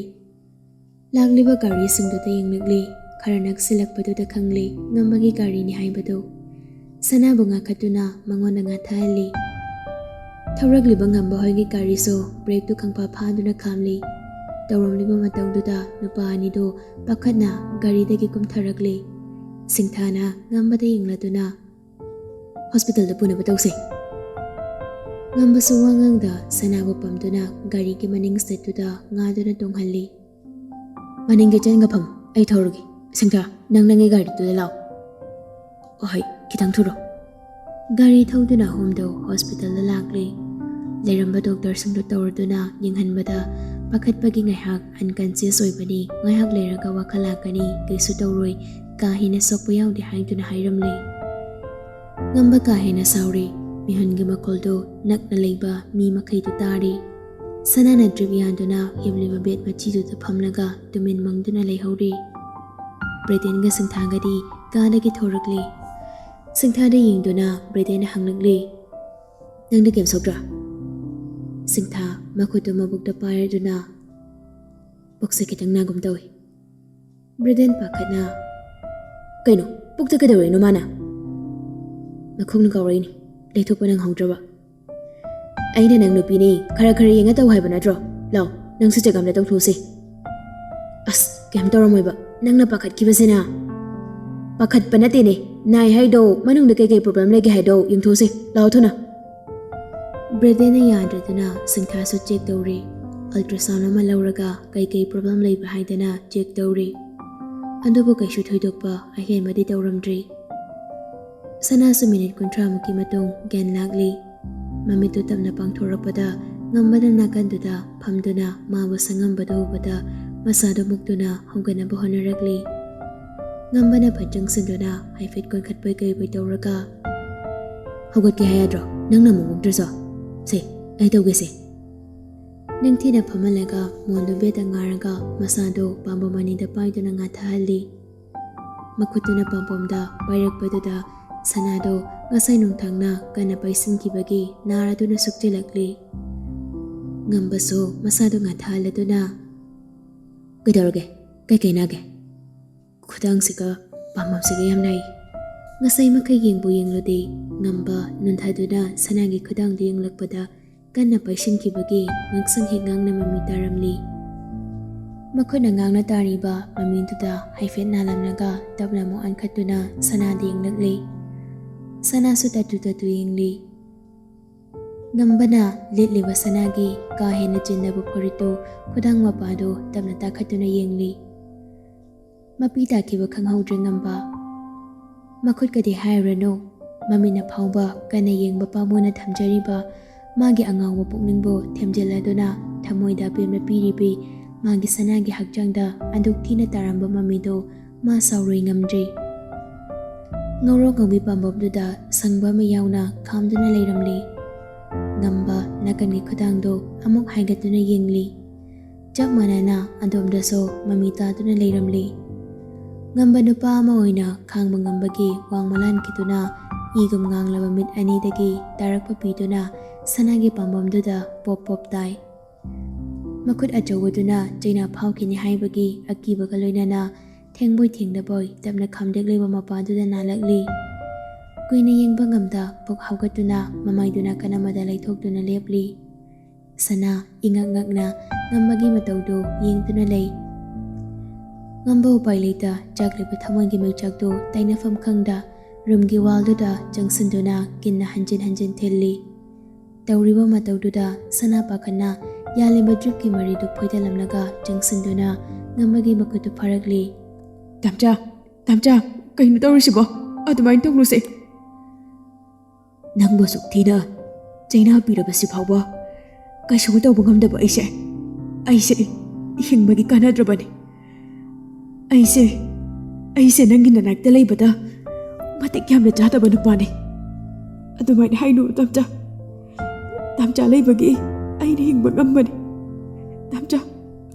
ꯂꯥꯛꯂꯤꯕ ꯒꯥꯔꯤꯁꯤꯡꯗꯨꯗ ꯌꯦꯡꯂꯛꯂꯤ꯫ ꯈꯔ ꯅꯛꯁꯤꯜꯂꯛꯄꯗꯨꯗ ꯈꯪꯂꯤ ꯉꯝꯕꯒꯤ ꯒꯥꯔꯤꯅꯤ ꯍꯥꯏꯕꯗꯨ꯫ ꯁꯅꯥꯕꯨ ꯉꯥꯈꯠꯇꯨꯅ ꯃꯉꯣꯟꯗ ꯉꯥꯊꯍꯜꯂꯤ꯫ ꯊꯧꯔꯛꯂꯤꯕ ꯉꯝꯕ ꯍꯣꯏꯒꯤ ꯒꯥꯔꯤꯁꯨ ꯕ꯭ꯔꯦꯛꯇꯨ ꯈꯪꯐꯥ ꯐꯥꯗꯨꯅ ꯈꯥꯝꯂꯤ꯫ ꯇꯧꯔꯝꯂꯤꯕ ꯃꯇꯧꯗꯨꯗ ꯅꯨꯄꯥ ꯑꯅꯤꯗꯨ ꯄꯥꯈꯠꯅ ꯒꯥꯔꯤꯗꯒꯤ ꯀꯨꯝꯊꯔꯛꯂꯤ꯫ ꯁꯤꯡꯊꯥꯅ ꯉꯝꯕꯗ ꯌꯦꯡꯂꯗꯨꯅ, "ꯍꯣꯁꯄꯤꯇꯥꯜꯗ ꯄꯨꯅꯕ ꯇꯧꯁꯦ꯫" ꯉꯝꯕꯁꯨ ꯋꯥ ꯉꯥꯡꯗ ꯁꯅꯥꯕꯨ ꯄꯝꯗꯨꯅ ꯒꯥꯔꯤꯒꯤ ꯃꯅꯤꯡ ꯁꯤꯠꯇꯨꯗ ꯉꯥꯗꯨꯅ ꯇꯣꯡꯍꯜꯂꯤ꯫ "ꯃꯅꯤꯡꯒꯤ ꯆꯦꯟꯒ ꯐꯝꯃꯨ, ꯑꯩ ꯊꯧꯔꯒꯦ꯫ ꯁꯤꯡꯊꯥ, ꯅꯪ ꯅꯪꯒꯤ ꯒꯥꯔꯤꯗꯨꯗ ꯂꯥꯛꯑꯣ꯫ ꯑꯍꯣꯏ, ꯈꯤꯇꯪ ꯊꯨꯔꯣ꯫" ꯒꯥꯔꯤ ꯊꯧꯗꯨꯅ ꯑꯍꯨꯝꯗꯨ ꯍꯣꯁꯄꯤꯇꯥꯜꯗ ꯂꯥꯛꯂꯦ꯫ ꯂꯩꯔꯝꯕ ꯗꯣꯛꯇꯔꯁꯤꯡꯗꯨ ꯇꯧꯔꯗꯨꯅ ꯌꯦꯡꯍꯟꯕꯗ ꯄꯥꯈꯠꯄꯒꯤ ꯉꯥꯏꯍꯥꯛ unconscious ꯑꯣꯏꯕꯅꯤ, ꯉꯥꯏꯍꯥꯛ ꯂꯩꯔꯒ ꯋꯥꯈꯜ ꯂꯥꯛꯀꯅꯤ, ꯀꯩꯁꯨ ꯇꯧꯔꯣꯏ, ꯀꯥ ꯍꯦꯟꯅ ꯁꯣꯛꯄ ꯌꯥꯎꯗꯦ ꯍꯥꯏꯗꯨꯅ ꯍꯥꯏꯔꯝꯂꯦ꯫ ꯉꯝꯕ ꯀꯥ ꯍꯦꯟꯅ ꯁꯥꯎꯔꯦ꯫ ꯃꯤꯍꯨꯟꯒꯤ ꯃꯈꯣꯜꯗꯨ ꯅꯛꯅ ꯂꯩꯕ ꯃꯤ ꯃꯈꯩꯗꯨ ꯇꯥꯔꯦ꯫ ꯁꯅꯥꯅ drip ꯌꯥꯟꯗꯨꯅ ꯍꯤꯞꯂꯤꯕ bed ꯃꯆꯤꯗꯨꯗ ꯐꯝꯂꯒ ꯇꯨꯃꯤꯟ ꯃꯪꯗꯨꯅ ꯂꯩꯍꯧꯔꯦ꯫ ꯕ꯭ꯔꯦꯗꯦꯟꯒ ꯁꯤꯡꯊꯥꯒꯗꯤ ꯀꯥꯗꯒꯤ ꯊꯣꯔꯛꯂꯦ꯫ ꯁꯤꯡꯊꯥꯗ ꯌꯦꯡꯗꯨꯅ ꯕ꯭ꯔꯦꯗꯦꯟꯅ ꯍꯪꯂꯛꯂꯦ, "ꯅꯪꯗ ꯀꯩꯝ ꯁꯣꯛꯇ꯭ꯔꯥ?" ꯁꯤꯡꯊꯥ ꯃꯈꯨꯠꯇꯨ ꯃꯕꯨꯛꯇ ꯄꯥꯏꯔꯗꯨꯅ, "ꯄꯨꯛꯁꯦ ꯈꯤꯇꯪ ꯅꯥꯒꯨꯝ ꯇꯧꯏ꯫" ꯕ꯭ꯔꯦꯗꯦꯟ ꯄꯥꯈꯠꯅ, "ꯀꯩꯅꯣ, ꯄꯨꯛꯇ ꯀꯩꯗꯧꯔꯛꯏꯅꯣ ꯃꯥꯅ?" "ꯃꯈꯣꯡꯅ ꯀꯥꯎꯔꯛꯏꯅꯤ, ꯂꯩꯊꯣꯛꯄ ꯅꯪꯍꯧꯗ꯭ꯔꯕ꯫" "ꯑꯩꯅ ꯅꯪ ꯅꯨꯄꯤꯅꯦ, ꯈꯔ ꯈꯔ ꯌꯦꯡꯉ ꯇꯧ ꯍꯥꯏꯕ ꯅꯠꯇ꯭ꯔꯣ? ꯂꯥꯎ, ꯅꯪꯁꯨ check ꯑꯝꯇ ꯇꯧꯊꯣꯛꯎꯁꯦ꯫" "ꯑꯁ, ꯀꯩꯝ ꯇꯧꯔꯝꯃꯣꯏꯕ, ꯅꯪꯅ ꯄꯥꯈꯠꯈꯤꯕꯁꯤꯅ꯫" "ꯄꯥꯈꯠꯄ ꯅꯠꯇꯦꯅꯦ, ꯅꯥꯏ ꯍꯥꯏꯗꯣ ꯃꯅꯨꯡꯗ ꯀꯩꯀꯩ problem ꯂꯩꯒꯦ ꯍꯥꯏꯗꯣ ꯌꯦꯡꯊꯣꯛꯎꯁꯦ, ꯂꯥꯎ ꯊꯨꯅ꯫" ꯕ꯭ꯔꯦꯗꯦꯟꯅ ꯌꯥꯗ꯭ꯔꯗꯨꯅ ꯁꯤꯡꯊꯥꯁꯨ check ꯇꯧꯔꯦ꯫ Ultrasound ꯑꯃ ꯂꯧꯔꯒ ꯀꯩꯀꯩ problem ꯂꯩꯕ ꯍꯥꯏꯗꯅ check ꯇꯧꯔꯦ꯫ ꯑꯗꯨꯕꯨ ꯀꯩꯁꯨ ꯊꯣꯏꯗꯣꯛꯄ ꯑꯍꯦꯟꯕꯗꯤ ꯇꯧꯔꯝꯗ꯭ꯔꯦ꯫ ꯁꯅꯥꯁꯨ ꯃꯤꯅꯤꯠ ꯀꯨꯟꯊ꯭ꯔꯥꯃꯨꯛꯀꯤ ꯃꯇꯨꯡ ꯒ꯭ꯌꯥꯟ ꯂꯥꯛꯂꯤ꯫ ꯃꯃꯤꯠꯇꯨ ꯇꯞꯅ ꯄꯥꯡꯊꯣꯔꯛꯄꯗ ꯉꯝꯕꯅ ꯅꯥꯀꯟꯗꯨꯗ ꯐꯝꯗꯨꯅ ꯃꯥꯕꯨ ꯁꯪꯉꯝꯕꯗꯨ ꯎꯕꯗ ꯃꯁꯥꯗꯨ ꯃꯨꯛꯇꯨꯅ ꯍꯧꯒꯠꯅꯕ ꯍꯣꯠꯅꯔꯛꯂꯤ꯫ ꯉꯝꯕꯅ ꯐꯠ ꯆꯪꯁꯤꯟꯗꯨꯅ ꯍꯥꯏꯐꯦꯠ ꯀꯣꯟꯈꯠꯄꯣꯏ ꯀꯩꯕꯣꯏ ꯇꯧꯔꯒ, "ꯍꯧꯒꯠꯀꯦ ꯍꯥꯏ ꯌꯥꯗ꯭ꯔꯣ? ꯅꯪꯅ ꯑꯃꯨꯛ ꯃꯨꯛꯇ꯭ꯔꯁꯨ꯫ ꯁꯦ, ꯑꯩ ꯇꯧꯒꯦꯁꯦ꯫" ꯅꯤꯡꯊꯤꯅ ꯐꯝꯍꯜꯂꯒ ꯃꯣꯟꯗꯨ ꯕꯦꯠꯇ ꯉꯥꯔꯒ ꯃꯁꯥꯗꯨ ꯄꯥꯝꯕꯣꯝ ꯑꯅꯤꯗ ꯄꯥꯏꯗꯨꯅ ꯉꯥꯊꯍꯜꯂꯤ꯫ ꯃꯈꯨꯠꯇꯨꯅ ꯄꯥꯝꯕꯣꯝꯗ ꯄꯥꯏꯔꯛꯄꯗꯨꯗ ꯁꯅꯥꯗꯨ ꯉꯁꯥꯏ ꯅꯨꯡꯊꯪꯅ ꯀꯟꯅ ꯄꯥꯏꯁꯤꯟꯈꯤꯕꯒꯤ ꯅꯥꯔꯗꯨꯅ ꯁꯨꯛꯆꯤꯜꯂꯛꯂꯤ꯫ ꯉꯝꯕꯁꯨ ꯃꯁꯥꯗꯨ ꯉꯥꯊꯍꯜꯂꯗꯨꯅ, "ꯀꯩꯗꯧꯔꯒꯦ? ꯀꯩꯀꯩ ꯅꯥꯒꯦ?" "ꯈꯨꯗꯥꯡꯁꯤꯒ ꯄꯥꯝꯕꯣꯝꯁꯤꯒ ꯌꯥꯝ ꯅꯥꯏ꯫" ꯉꯁꯥꯏ ꯃꯈꯩ ꯌꯦꯡꯕꯨ ꯌꯦꯡꯂꯨꯗꯦ, ꯉꯝꯕ ꯅꯣꯟꯊꯗꯨꯅ ꯁꯅꯥꯒꯤ ꯈꯨꯗꯥꯡꯗꯨ ꯌꯦꯡꯂꯛꯄꯗ ꯀꯟꯅ ꯄꯥꯏꯁꯤꯟꯈꯤꯕꯒꯤ ꯉꯛꯁꯪ ꯍꯦꯛ ꯉꯥꯡꯅ ꯃꯃꯤ ꯇꯥꯔꯝꯂꯤ꯫ ꯃꯈꯨꯠꯅ ꯉꯥꯡꯅ ꯇꯥꯔꯤꯕ ꯃꯃꯤꯗꯨꯗ ꯍꯥꯏꯐꯦꯠ ꯅꯥꯜꯂꯝꯂꯒ ꯇꯞꯅ ꯑꯃꯨꯛ ꯑꯣꯟꯈꯠꯇꯨꯅ ꯁꯅꯥꯗ ꯌꯦꯡꯂꯛꯂꯤ꯫ ꯁꯅꯥꯁꯨ ꯇꯠꯇꯨ ꯇꯠꯇꯨ ꯌꯦꯡꯂꯤ꯫ ꯉꯝꯕꯅ ꯂꯤꯠꯂꯤꯕ ꯁꯅꯥꯒꯤ ꯀꯥ ꯍꯦꯟꯅ ꯆꯤꯟꯗꯕ ꯐꯨꯔꯤꯠꯇꯨ ꯈꯨꯗꯥꯡ ꯃꯄꯥꯗꯨ ꯇꯞꯅ ꯇꯥꯈꯠꯇꯨꯅ ꯌꯦꯡꯂꯤ꯫ ꯃꯄꯤ ꯇꯥꯈꯤꯕ ꯈꯪꯍꯧꯗ꯭ꯔꯦ ꯉꯝꯕ꯫ ꯃꯈꯨꯠꯀꯗꯤ ꯍꯥꯏꯔꯨꯔꯅꯨ, ꯃꯃꯤꯠꯅ ꯐꯥꯎꯕ ꯀꯟꯅ ꯌꯦꯡꯕ ꯄꯥꯝꯕꯣꯝꯅ ꯊꯝꯖꯔꯤꯕ ꯃꯥꯒꯤ ꯑꯉꯥꯎꯕ ꯄꯨꯛꯅꯤꯡꯕꯨ ꯊꯦꯝꯖꯤꯜꯂꯗꯨꯅ ꯊꯃꯣꯏꯗ ꯑꯄꯦꯟꯕ ꯄꯤꯔꯤꯕꯤ ꯃꯥꯒꯤ ꯁꯅꯥꯒꯤ ꯍꯛꯆꯥꯡꯗ ꯑꯗꯨꯛ ꯊꯤꯅ ꯇꯥꯔꯝꯕ ꯃꯃꯤꯗꯨ ꯃꯥ ꯁꯥꯎꯔꯨꯏ ꯉꯝꯗ꯭ꯔꯤ꯫ ꯉꯧꯔꯣꯛ ꯉꯧꯕꯤ ꯄꯥꯝꯕꯣꯝꯗꯨꯗ ꯁꯪꯕ ꯑꯃ ꯌꯥꯎꯅ ꯈꯥꯝꯗꯨꯅ ꯂꯩꯔꯝꯂꯤ꯫ ꯉꯝꯕ ꯅꯥꯀꯟꯒꯤ ꯈꯨꯗꯥꯡꯗꯨ ꯑꯃꯨꯛ ꯍꯥꯏꯒꯠꯇꯨꯅ ꯌꯦꯡꯂꯤ꯫ ꯆꯞ ꯃꯥꯟꯅꯅ ꯑꯗꯣꯝꯗꯁꯨ ꯃꯃꯤ ꯇꯥꯗꯨꯅ ꯂꯩꯔꯝꯂꯤ꯫ ꯉꯝꯕ ꯅꯨꯄꯥ ꯑꯃ ꯑꯣꯏꯅ ꯈꯥꯡꯕ ꯉꯝꯕꯒꯤ ꯋꯥꯡꯃ ꯂꯥꯟꯈꯤꯗꯨꯅ ꯏꯒꯨꯝ ꯉꯥꯡꯂꯕ ꯃꯤꯠ ꯑꯅꯤꯗꯒꯤ ꯇꯥꯔꯛꯄ ꯄꯤꯗꯨꯅ ꯁꯅꯥꯒꯤ ꯄꯥꯝꯕꯣꯝꯗꯨꯗ ꯄꯣꯞ ꯄꯣꯞ ꯇꯥꯏ꯫ ꯃꯈꯨꯠ ꯑꯆꯧꯕꯗꯨꯅ ꯆꯩꯅꯥ ꯐꯥꯎꯈꯤꯅꯤ ꯍꯥꯏꯕꯒꯤ ꯑꯀꯤꯕꯒ ꯂꯣꯏꯅꯅ ꯊꯦꯡꯕꯣꯏ ꯊꯦꯡꯗꯕꯣꯏ ꯇꯞꯅ ꯈꯥꯝꯗꯦꯛꯂꯤꯕ ꯃꯄꯥꯗꯨꯗ ꯅꯥꯜꯂꯛꯂꯤ꯫ ꯀꯨꯏꯅ ꯌꯦꯡꯕ ꯉꯝꯗ ꯄꯨꯛ ꯍꯧꯒꯠꯇꯨꯅ ꯃꯃꯥꯏꯗꯨ ꯅꯥꯀꯟ ꯑꯃꯗ ꯂꯩꯊꯣꯛꯇꯨꯅ ꯂꯦꯞꯂꯤ꯫ ꯁꯅꯥ ꯏꯉꯛ ꯉꯛꯅ ꯉꯝꯕꯒꯤ ꯃꯇꯧꯗꯨ ꯌꯦꯡꯗꯨꯅ ꯂꯩ꯫ ꯉꯝꯕ ꯎꯄꯥꯏ ꯂꯩꯇ ꯆꯥꯛꯂꯤꯕ ꯊꯃꯣꯏꯒꯤ ꯃꯩꯆꯥꯛꯇꯨ ꯇꯥꯏꯅꯐꯝ ꯈꯪꯗ ꯔꯨꯝꯒꯤ ꯋꯥꯜꯗꯨꯗ ꯆꯪꯁꯤꯟꯗꯨꯅ ꯀꯤꯟꯅ ꯍꯟꯖꯤꯟ ꯍꯟꯖꯤꯟ ꯊꯤꯜꯂꯤ꯫ ꯇꯧꯔꯤꯕ ꯃꯇꯧꯗꯨꯗ ꯁꯅꯥ ꯄꯥꯈꯠꯅ ꯌꯥꯜꯂꯤꯕ ꯗ꯭ꯔꯤꯞꯀꯤ ꯃꯔꯤꯗꯨ ꯐꯣꯏꯗꯠꯂꯝꯂꯒ ꯆꯪꯁꯤꯟꯗꯨꯅ ꯉꯝꯕꯒꯤ ꯃꯈꯨꯠꯇꯨ ꯐꯥꯔꯛꯂꯤ꯫ "ꯇꯥꯝꯆꯥ, ꯇꯥꯝꯆꯥ, ꯀꯩꯅꯣ ꯇꯧꯔꯤꯁꯤꯕꯣ? ꯑꯗꯨꯃꯥꯏꯅ ꯇꯧꯅꯨꯁꯦ꯫ ꯅꯪꯕꯨ ꯑꯁꯨꯛ ꯊꯤꯅ ꯆꯩꯅꯥ ꯄꯤꯔꯕꯁꯤ ꯐꯥꯎꯕ ꯀꯩꯁꯨ ꯇꯧꯕ ꯉꯝꯗꯕ ꯑꯩꯁꯦ, ꯑꯩꯁꯦ ꯍꯤꯡꯕꯒꯤ ꯀꯥꯟꯅꯗ꯭ꯔꯕꯅꯤ꯫ ꯑꯩꯁꯦ, ꯑꯩꯁꯦ ꯅꯪꯒꯤ ꯅꯅꯥꯛꯇ ꯂꯩꯕꯗ ꯃꯇꯤꯛ ꯌꯥꯝꯅ ꯆꯥꯗꯕ ꯅꯨꯄꯥꯅꯤ꯫ ꯑꯗꯨꯃꯥꯏꯅ ꯍꯥꯏꯅꯨ, ꯇꯥꯝꯆꯥ꯫ ꯇꯥꯝꯆꯥ ꯂꯩꯕꯒꯤ ꯑꯩꯅ ꯍꯤꯡꯕ ꯉꯝꯕꯅꯤ꯫ ꯇꯥꯝꯆꯥ,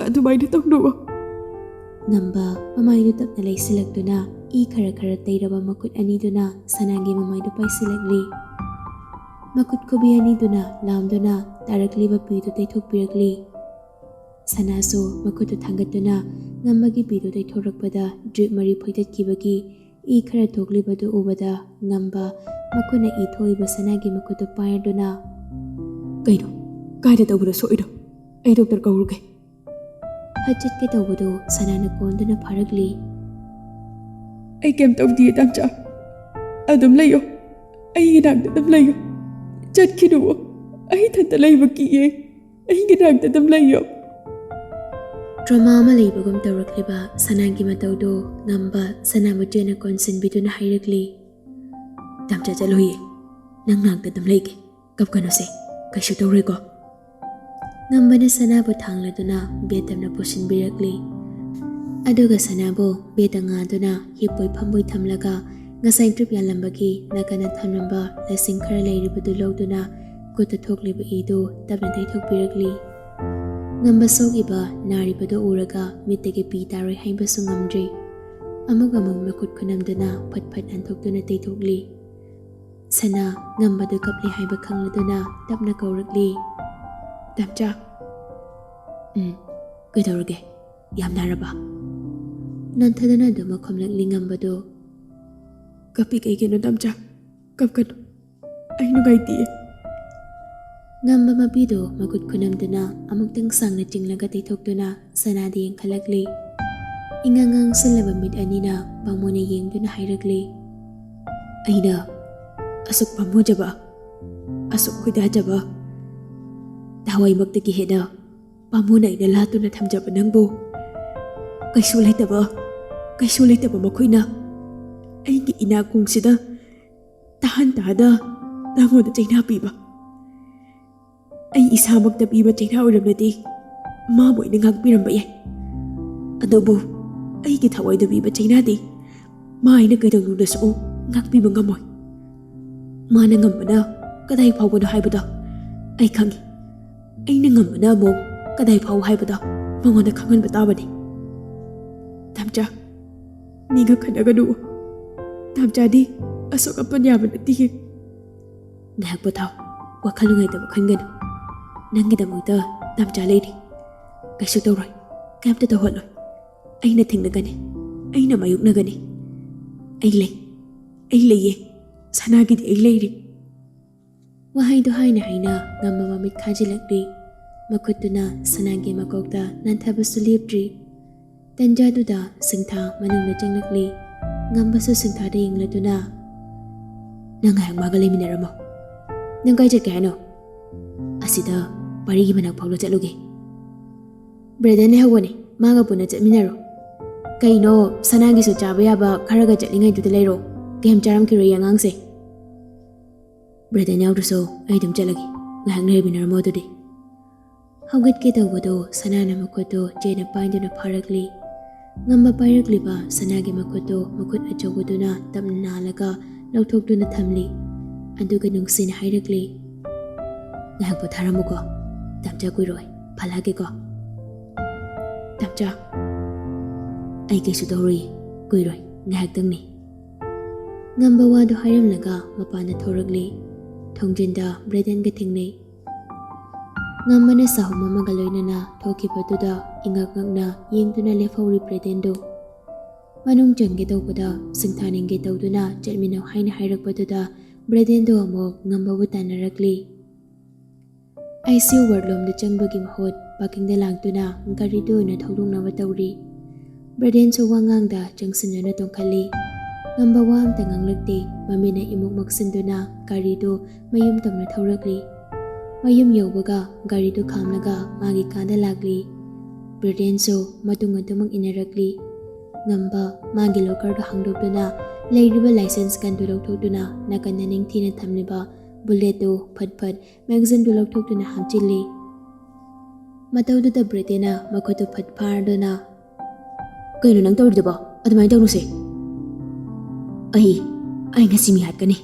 ꯑꯗꯨꯃꯥꯏꯅ ꯇꯧꯅꯨ꯫ ꯉꯝꯕ ꯃꯃꯥꯏꯗꯨ ꯇꯞꯅ ꯂꯩꯁꯤꯜꯂꯛꯇꯨꯅ ꯏ ꯈꯔ ꯈꯔ ꯇꯩꯔꯕ ꯃꯈꯨꯠ ꯑꯅꯤꯗꯨꯅ ꯁꯅꯥꯒꯤ ꯃꯃꯥꯏꯗꯨ ꯄꯥꯏꯁꯤꯜꯂꯛꯂꯤ꯫ ꯃꯈꯨꯠ ꯈꯨꯕꯤ ꯑꯅꯤꯗꯨꯅ ꯂꯥꯝꯗꯨꯅ ꯇꯥꯔꯛꯂꯤꯕ ꯄꯤꯗꯨ ꯇꯩꯊꯣꯛꯄꯤꯔꯛꯂꯤ꯫ ꯁꯅꯥꯁꯨ ꯃꯈꯨꯠꯇꯨ ꯊꯥꯡꯒꯠꯇꯨꯅ ꯉꯝꯕꯒꯤ ꯄꯤꯗꯨ ꯇꯩꯊꯣꯔꯛꯄꯗ ꯗ꯭ꯔꯤꯞ ꯃꯔꯤ ꯐꯣꯏꯗꯠꯈꯤꯕꯒꯤ ꯏ ꯈꯔ ꯊꯣꯛꯂꯤꯕꯗꯨ ꯎꯕꯗ ꯉꯝꯕ ꯃꯈꯨꯠꯅ ꯏ ꯊꯣꯛꯏꯕ ꯁꯅꯥꯒꯤ ꯃꯈꯨꯠꯇꯨ ꯄꯥꯏꯔꯗꯨꯅ, "ꯀꯩꯅꯣ? ꯀꯥꯏꯗ ꯇꯧꯕꯅꯣ ꯁꯣꯛꯏꯗꯣ? ꯑꯩ ꯗꯣꯛꯇꯔ ꯀꯧꯔꯨꯒꯦ꯫" ꯐꯠ ꯆꯠꯀꯦ ꯇꯧꯕꯗꯨ ꯁꯅꯥꯅ ꯀꯣꯟꯗꯨꯅ ꯐꯥꯔꯛꯂꯤ꯫ "ꯑꯩ ꯀꯩꯝ ꯇꯧꯗꯤꯌꯦ, ꯇꯥꯝꯆꯥ꯫ ꯑꯗꯨꯝ ꯂꯩꯌꯣ꯫ ꯑꯩꯒꯤ ꯅꯥꯛꯇ ꯑꯗꯨꯝ ꯂꯩꯌꯣ꯫ ꯆꯠꯈꯤꯅꯨ꯫ ꯑꯩ ꯏꯊꯟꯇ ꯂꯩꯕ ꯀꯤꯌꯦ꯫ ꯑꯩꯒꯤ ꯅꯥꯛꯇ ꯑꯗꯨꯝ ꯂꯩꯌꯣ꯫" ꯇ꯭ꯔꯣꯃꯥ ꯑꯃ ꯂꯩꯕꯒꯨꯝ ꯇꯧꯔꯛꯂꯤꯕ ꯁꯅꯥꯒꯤ ꯃꯇꯧꯗꯨ ꯉꯝꯕ ꯁꯅꯥꯕꯨ ꯆꯦꯠꯅ ꯀꯣꯟꯁꯤꯟꯕꯤꯗꯨꯅ ꯍꯥꯏꯔꯛꯂꯤ꯫ "ꯇꯥꯝꯆꯥ, ꯆꯠꯂꯣꯏꯌꯦ꯫ ꯅꯪ ꯅꯥꯛꯇ ꯑꯗꯨꯝ ꯂꯩꯒꯦ꯫ ꯀꯞꯀꯅꯨꯁꯦ꯫ ꯀꯩꯁꯨ ꯇꯧꯔꯣꯏꯀꯣ?" ꯉꯝꯕꯅ ꯁꯅꯥꯕꯨ ꯊꯥꯡꯂꯗꯨꯅ ꯕꯦꯗ ꯇꯝꯅ ꯄꯨꯁꯤꯟꯕꯤꯔꯛꯂꯤ꯫ ꯑꯗꯨꯒ ꯁꯅꯥꯕꯨ ꯕꯦꯗꯇ ꯉꯥꯗꯨꯅ ꯍꯤꯞꯄꯣꯏ ꯐꯝꯕꯣꯏ ꯊꯝꯂꯒ ꯉꯁꯥꯏ ꯗ꯭ꯔꯤꯞ ꯌꯥꯜꯂꯝꯕꯒꯤ ꯅꯥꯀꯟꯗ ꯊꯝꯂꯝꯕ ꯂꯁꯤꯡ ꯈꯔ ꯂꯩꯔꯤꯕꯗꯨ ꯂꯧꯗꯨꯅ ꯈꯨꯠꯇ ꯊꯣꯛꯂꯤꯕ ꯏꯗꯨ ꯇꯞꯅ ꯇꯩꯊꯣꯛꯄꯤꯔꯛꯂꯤ꯫ ꯉꯝꯕ ꯁꯣꯛꯏꯕ ꯅꯥꯔꯤꯕꯗꯨ ꯎꯔꯒ ꯃꯤꯠꯇꯒꯤ ꯄꯤ ꯇꯥꯔꯣꯏ ꯍꯥꯏꯕꯁꯨ ꯉꯝꯗ꯭ꯔꯤ꯫ ꯑꯃꯨꯛ ꯑꯃꯨꯛ ꯃꯈꯨꯠ ꯈꯨꯅꯝꯗꯨꯅ ꯐꯠ ꯐꯠ ꯍꯟꯊꯣꯛꯇꯨꯅ ꯇꯩꯊꯣꯛꯂꯤ꯫ ꯁꯅꯥ ꯉꯝꯕꯗꯨ ꯀꯞꯂꯤ ꯍꯥꯏꯕ ꯈꯪꯂꯗꯨꯅ ꯇꯞꯅ ꯀꯧꯔꯛꯂꯤ, "ꯇꯥꯝꯆꯥ꯫" "ꯎꯝ, ꯀꯩꯗꯧꯔꯒꯦ? ꯌꯥꯝ ꯅꯥꯔꯕ?" ꯅꯟꯊꯗꯨꯅ ꯑꯗꯨꯃꯛ ꯈꯨꯝꯂꯛꯂꯤ ꯉꯝꯕꯗꯨ꯫ "ꯀꯞꯄꯤ ꯀꯩꯒꯤꯅꯣ, ꯇꯥꯝꯆꯥ? ꯀꯞꯀꯅꯨ꯫ ꯑꯩ ꯅꯨꯡꯉꯥꯏꯇꯤꯌꯦ꯫" ꯉꯝꯕ ꯃꯄꯤꯗꯨ ꯃꯈꯨꯠ ꯈꯨꯅꯝꯗꯨꯅ ꯑꯃꯨꯛꯇꯪ ꯁꯥꯡꯅ ꯆꯤꯡꯂꯒ ꯇꯩꯊꯣꯛꯇꯨꯅ ꯁꯅꯥꯗ ꯌꯦꯡꯈꯠꯂꯛꯂꯤ꯫ ꯏꯉꯥꯡ ꯉꯥꯡꯁꯤꯜꯂꯕ ꯃꯤꯠ ꯑꯅꯤꯅ ꯄꯥꯝꯃꯨꯅ ꯌꯦꯡꯗꯨꯅ ꯍꯥꯏꯔꯛꯂꯤ, "ꯑꯩꯅ ꯑꯁꯨꯛ ꯄꯥꯝꯃꯨꯖꯕ, ꯑꯁꯨꯛ ꯈꯣꯏꯗꯥꯖꯕ, ꯊꯋꯥꯏꯃꯛꯇꯒꯤ ꯍꯦꯟꯅ ꯄꯥꯝꯃꯨꯅ ꯑꯩꯅ ꯂꯥꯠꯇꯨꯅ ꯊꯝꯖꯕ ꯅꯪꯕꯨ ꯀꯩꯁꯨ ꯂꯩꯇꯕ, ꯀꯩꯁꯨ ꯂꯩꯇꯕ ꯃꯈꯣꯏꯅ ꯑꯩꯒꯤ ꯏꯅꯥꯛ ꯈꯣꯡꯁꯤꯗ ꯇꯥꯍꯟ ꯇꯥꯗ ꯅꯉꯣꯟꯗ ꯆꯩꯅꯥ ꯄꯤꯕ? ꯑꯩ ꯏꯁꯥꯃꯛꯇ ꯄꯤꯕ ꯆꯩꯅꯥ ꯑꯣꯏꯔꯝꯂꯗꯤ ꯃꯥꯕꯨ ꯑꯩꯅ ꯉꯥꯛꯄꯤꯔꯝꯕ ꯌꯥꯏ꯫ ꯑꯗꯨꯕꯨ ꯑꯩꯒꯤ ꯊꯋꯥꯏꯗ ꯄꯤꯕ ꯆꯩꯅꯥꯗꯤ ꯃꯥ ꯑꯩꯅ ꯀꯩꯗꯧꯅꯨꯡꯗꯁꯨ ꯉꯥꯛꯄꯤꯕ ꯉꯝꯃꯣꯏ꯫ ꯃꯥꯅ ꯉꯝꯕꯅ ꯀꯗꯥꯏ ꯐꯥꯎꯕꯅꯣ ꯍꯥꯏꯕꯗꯣ ꯑꯩ ꯈꯪꯏ꯫ ꯑꯩꯅ ꯉꯝꯕꯅ ꯑꯃꯨꯛ ꯀꯗꯥꯏ ꯐꯥꯎ ꯍꯥꯏꯕꯗꯣ ꯃꯉꯣꯟꯗ ꯈꯪꯍꯟꯕ ꯇꯥꯕꯅꯤ꯫ ꯇꯥꯝꯆꯥ, ꯃꯤꯒ ꯈꯠꯅꯒꯅꯨ꯫ ꯇꯥꯝꯆꯥꯗꯤ ꯑꯁꯣꯛ ꯑꯄꯟ ꯌꯥꯕ ꯅꯠꯇꯤꯌꯦ꯫ ꯉꯥꯏꯍꯥꯛ ꯄꯣꯊꯥꯎ, ꯋꯥꯈꯜ ꯅꯨꯡꯉꯥꯏꯇꯕ ꯈꯟꯒꯅꯨ꯫ ꯅꯪꯒꯤꯗꯃꯛꯇ ꯇꯥꯝꯆꯥ ꯂꯩꯔꯤ꯫ ꯀꯩꯁꯨ ꯇꯧꯔꯣꯏ, ꯀꯩꯝꯇ ꯇꯧꯍꯜꯂꯣꯏ꯫ ꯑꯩꯅ ꯊꯦꯡꯅꯒꯅꯤ, ꯑꯩꯅ ꯃꯥꯌꯣꯛꯅꯒꯅꯤ꯫ ꯑꯩ ꯂꯩ, ꯑꯩ ꯂꯩꯌꯦ꯫ ꯁꯅꯥꯒꯤꯗꯤ ꯑꯩ ꯂꯩꯔꯤ꯫ ꯋꯥꯍꯩꯗꯨ ꯍꯥꯏꯅ ꯍꯥꯏꯅ ꯉꯝꯕ ꯃꯃꯤꯠ ꯈꯥꯖꯤꯜꯂꯛꯂꯤ꯫ ꯃꯈꯨꯠꯇꯨꯅ ꯁꯅꯥꯒꯤ ꯃꯀꯣꯛꯇ ꯅꯥꯟꯊꯕꯁꯨ ꯂꯦꯞꯇ꯭ꯔꯤ꯫ ꯇꯟꯖꯥꯗꯨꯗ ꯁꯤꯡꯊꯥ ꯃꯅꯨꯡꯗ ꯆꯪꯂꯛꯂꯤ꯫ ꯉꯝꯕꯁꯨ ꯁꯤꯡꯊꯥꯗ ꯌꯦꯡꯂꯗꯨꯅ, "ꯅꯪ ꯉꯥꯏꯍꯥꯛ ꯃꯥꯒ ꯂꯩꯃꯤꯟꯅꯔꯝꯃꯣ꯫ ꯅꯪ ꯀꯥꯏ ꯆꯠꯀꯦ ꯍꯥꯏꯅꯣ?" "ꯑꯁꯤꯗ ꯄꯥꯔꯤꯒꯤ ꯃꯅꯥꯛ ꯐꯥꯎꯕ ꯆꯠꯂꯨꯒꯦ꯫" "ꯕ꯭ꯔꯦꯗꯟ ꯂꯩꯍꯧꯕꯅꯦ, ꯃꯥꯒ ꯄꯨꯟꯅ ꯆꯠꯃꯤꯟꯅꯔꯣ꯫" "ꯀꯩꯅꯣ, ꯁꯅꯥꯒꯤꯁꯨ ꯆꯥꯕ ꯌꯥꯕ ꯈꯔꯒ ꯆꯠꯂꯤꯉꯩꯗꯨꯗ ꯂꯩꯔꯣ꯫ ꯀꯩꯝ ꯆꯥꯔꯝꯈꯤꯔꯣꯏ ꯑꯉꯥꯡꯁꯦ꯫" "ꯕ꯭ꯔꯦꯗꯟ ꯌꯥꯎꯗ꯭ꯔꯁꯨ ꯑꯩ ꯑꯗꯨꯝ ꯆꯠꯂꯒꯦ, ꯉꯥꯏꯍꯥꯛ ꯂꯩꯃꯤꯟꯅꯔꯝꯃꯣ ꯑꯗꯨꯗꯤ꯫" ꯍꯧꯒꯠꯀꯦ ꯇꯧꯕꯗꯣ ꯁꯅꯥꯅ ꯃꯈꯨꯠꯇꯣ ꯆꯦꯅ ꯄꯥꯏꯗꯨꯅ ꯐꯥꯔꯛꯂꯤ꯫ ꯉꯝꯕ ꯄꯥꯏꯔꯛꯂꯤꯕ ꯁꯅꯥꯒꯤ ꯃꯈꯨꯠꯇꯣ ꯃꯈꯨꯠ ꯑꯆꯧꯕꯗꯨꯅ ꯇꯞꯅ ꯅꯥꯜꯂꯒ ꯂꯧꯊꯣꯛꯇꯨꯅ ꯊꯝꯂꯤ꯫ ꯑꯗꯨꯒ ꯅꯨꯡꯁꯤꯅ ꯍꯥꯏꯔꯛꯂꯤ, "ꯉꯥꯏꯍꯥꯛ ꯄꯣꯊꯥꯔꯝꯃꯨꯀꯣ꯫ ꯇꯥꯝꯆꯥ ꯀꯨꯏꯔꯣꯏ, ꯐꯠ ꯂꯥꯛꯀꯦꯀꯣ꯫" "ꯇꯥꯝꯆꯥ, ꯑꯩ ꯀꯩꯁꯨ ꯇꯧꯔꯣꯏꯌꯦ, ꯀꯨꯏꯔꯣꯏ, ꯉꯥꯏꯍꯥꯛꯇꯪꯅꯤ꯫" ꯉꯝꯕ ꯋꯥꯗꯨ ꯍꯥꯏꯔꯝꯂꯒ ꯃꯄꯥꯟꯗ ꯊꯣꯔꯛꯂꯤ꯫ ꯊꯣꯡꯖꯤꯟꯗ ꯕ꯭ꯔꯦꯗꯟꯒ ꯊꯦꯡꯅꯩ꯫ ꯉꯝꯕꯅ ꯆꯍꯨꯝ ꯑꯃꯒ ꯂꯣꯏꯅꯅ ꯊꯣꯛꯈꯤꯕꯗꯨꯗ ꯏꯉꯛ ꯉꯛꯅ ꯌꯦꯡꯗꯨꯅ ꯂꯦꯞꯍꯧꯔꯤ ꯕ꯭ꯔꯦꯗꯦꯟꯗꯣ꯫ ꯃꯅꯨꯡ ꯆꯪꯒꯦ ꯇꯧꯕꯗ ꯁꯤꯡꯊꯥꯅꯤꯡꯒꯦ ꯇꯧꯗꯨꯅ ꯆꯠꯃꯤꯟꯅꯧ ꯍꯥꯏꯅ ꯍꯥꯏꯔꯛꯄꯗꯨꯗ ꯕ꯭ꯔꯦꯗꯦꯟꯗꯣ ꯑꯃꯨꯛ ꯉꯝꯕꯕꯨ ꯇꯥꯟꯅꯔꯛꯂꯤ꯫ ꯑꯥꯏ ꯁꯤ ꯌꯨ ꯋꯥꯔꯗꯂꯣꯝꯗ ꯆꯪꯕꯒꯤ ꯃꯍꯨꯠ ꯄꯥꯔꯀꯤꯡꯗ ꯂꯥꯛꯇꯨꯅ ꯒꯥꯔꯤꯗꯨ ꯑꯣꯏꯅ ꯊꯧꯗꯣꯛꯅꯕ ꯇꯧꯔꯤ꯫ ꯕ꯭ꯔꯦꯗꯦꯟꯁꯨ ꯋꯥ ꯉꯥꯡꯗ ꯆꯪꯁꯤꯟꯗꯨꯅ ꯇꯣꯡꯈꯠꯂꯤ꯫ ꯉꯝꯕ ꯋꯥ ꯑꯝꯇ ꯉꯥꯡꯂꯛꯇꯦ꯫ ꯃꯃꯤꯠꯅ ꯏꯃꯨꯛ ꯃꯛꯁꯤꯟꯗꯨꯅ ꯒꯥꯔꯤꯗꯨ ꯃꯌꯨꯝ ꯇꯝꯅ ꯊꯧꯔꯛꯂꯤ꯫ ꯃꯌꯨꯝ ꯌꯧꯕꯒ ꯒꯥꯔꯤꯗꯨ ꯈꯥꯝꯂꯒ ꯃꯥꯒꯤ ꯀꯥꯗ ꯂꯥꯛꯂꯤ꯫ ꯕ꯭ꯔꯦꯗꯦꯟꯁꯨ ꯃꯇꯨꯡ ꯑꯗꯨꯃꯛ ꯏꯟꯅꯔꯛꯂꯤ꯫ ꯉꯝꯕ ꯃꯥꯒꯤ ꯂꯣꯀꯔꯗꯨ ꯍꯥꯡꯗꯣꯛꯇꯨꯅ ꯂꯩꯔꯤꯕ ꯂꯥꯏꯁꯦꯟꯁ ꯒꯟꯗꯨ ꯂꯧꯊꯣꯛꯇꯨꯅ ꯅꯥꯀꯟꯗ ꯅꯤꯡꯊꯤꯅ ꯊꯝꯂꯤꯕ ꯕꯨꯂꯦꯠꯇꯨ ꯐꯠ ꯐꯠ ꯃꯦꯒꯥꯖꯤꯟꯗꯨ ꯂꯧꯊꯣꯛꯇꯨꯅ ꯍꯥꯞꯆꯤꯜꯂꯤ꯫ ꯃꯇꯧꯗꯨꯗ ꯕ꯭ꯔꯦꯇꯦꯅ ꯃꯈꯨꯠꯇꯨ ꯐꯠ ꯐꯥꯔꯗꯨꯅ, "ꯀꯩꯅꯣ ꯅꯪ ꯇꯧꯔꯤꯗꯨꯕꯣ? ꯑꯗꯨꯃꯥꯏꯅ ꯇꯧꯅꯨꯁꯦ꯫ ꯑꯩ, ꯑꯩ ꯉꯁꯤ ꯃꯤ ꯍꯥꯠꯀꯅꯤ꯫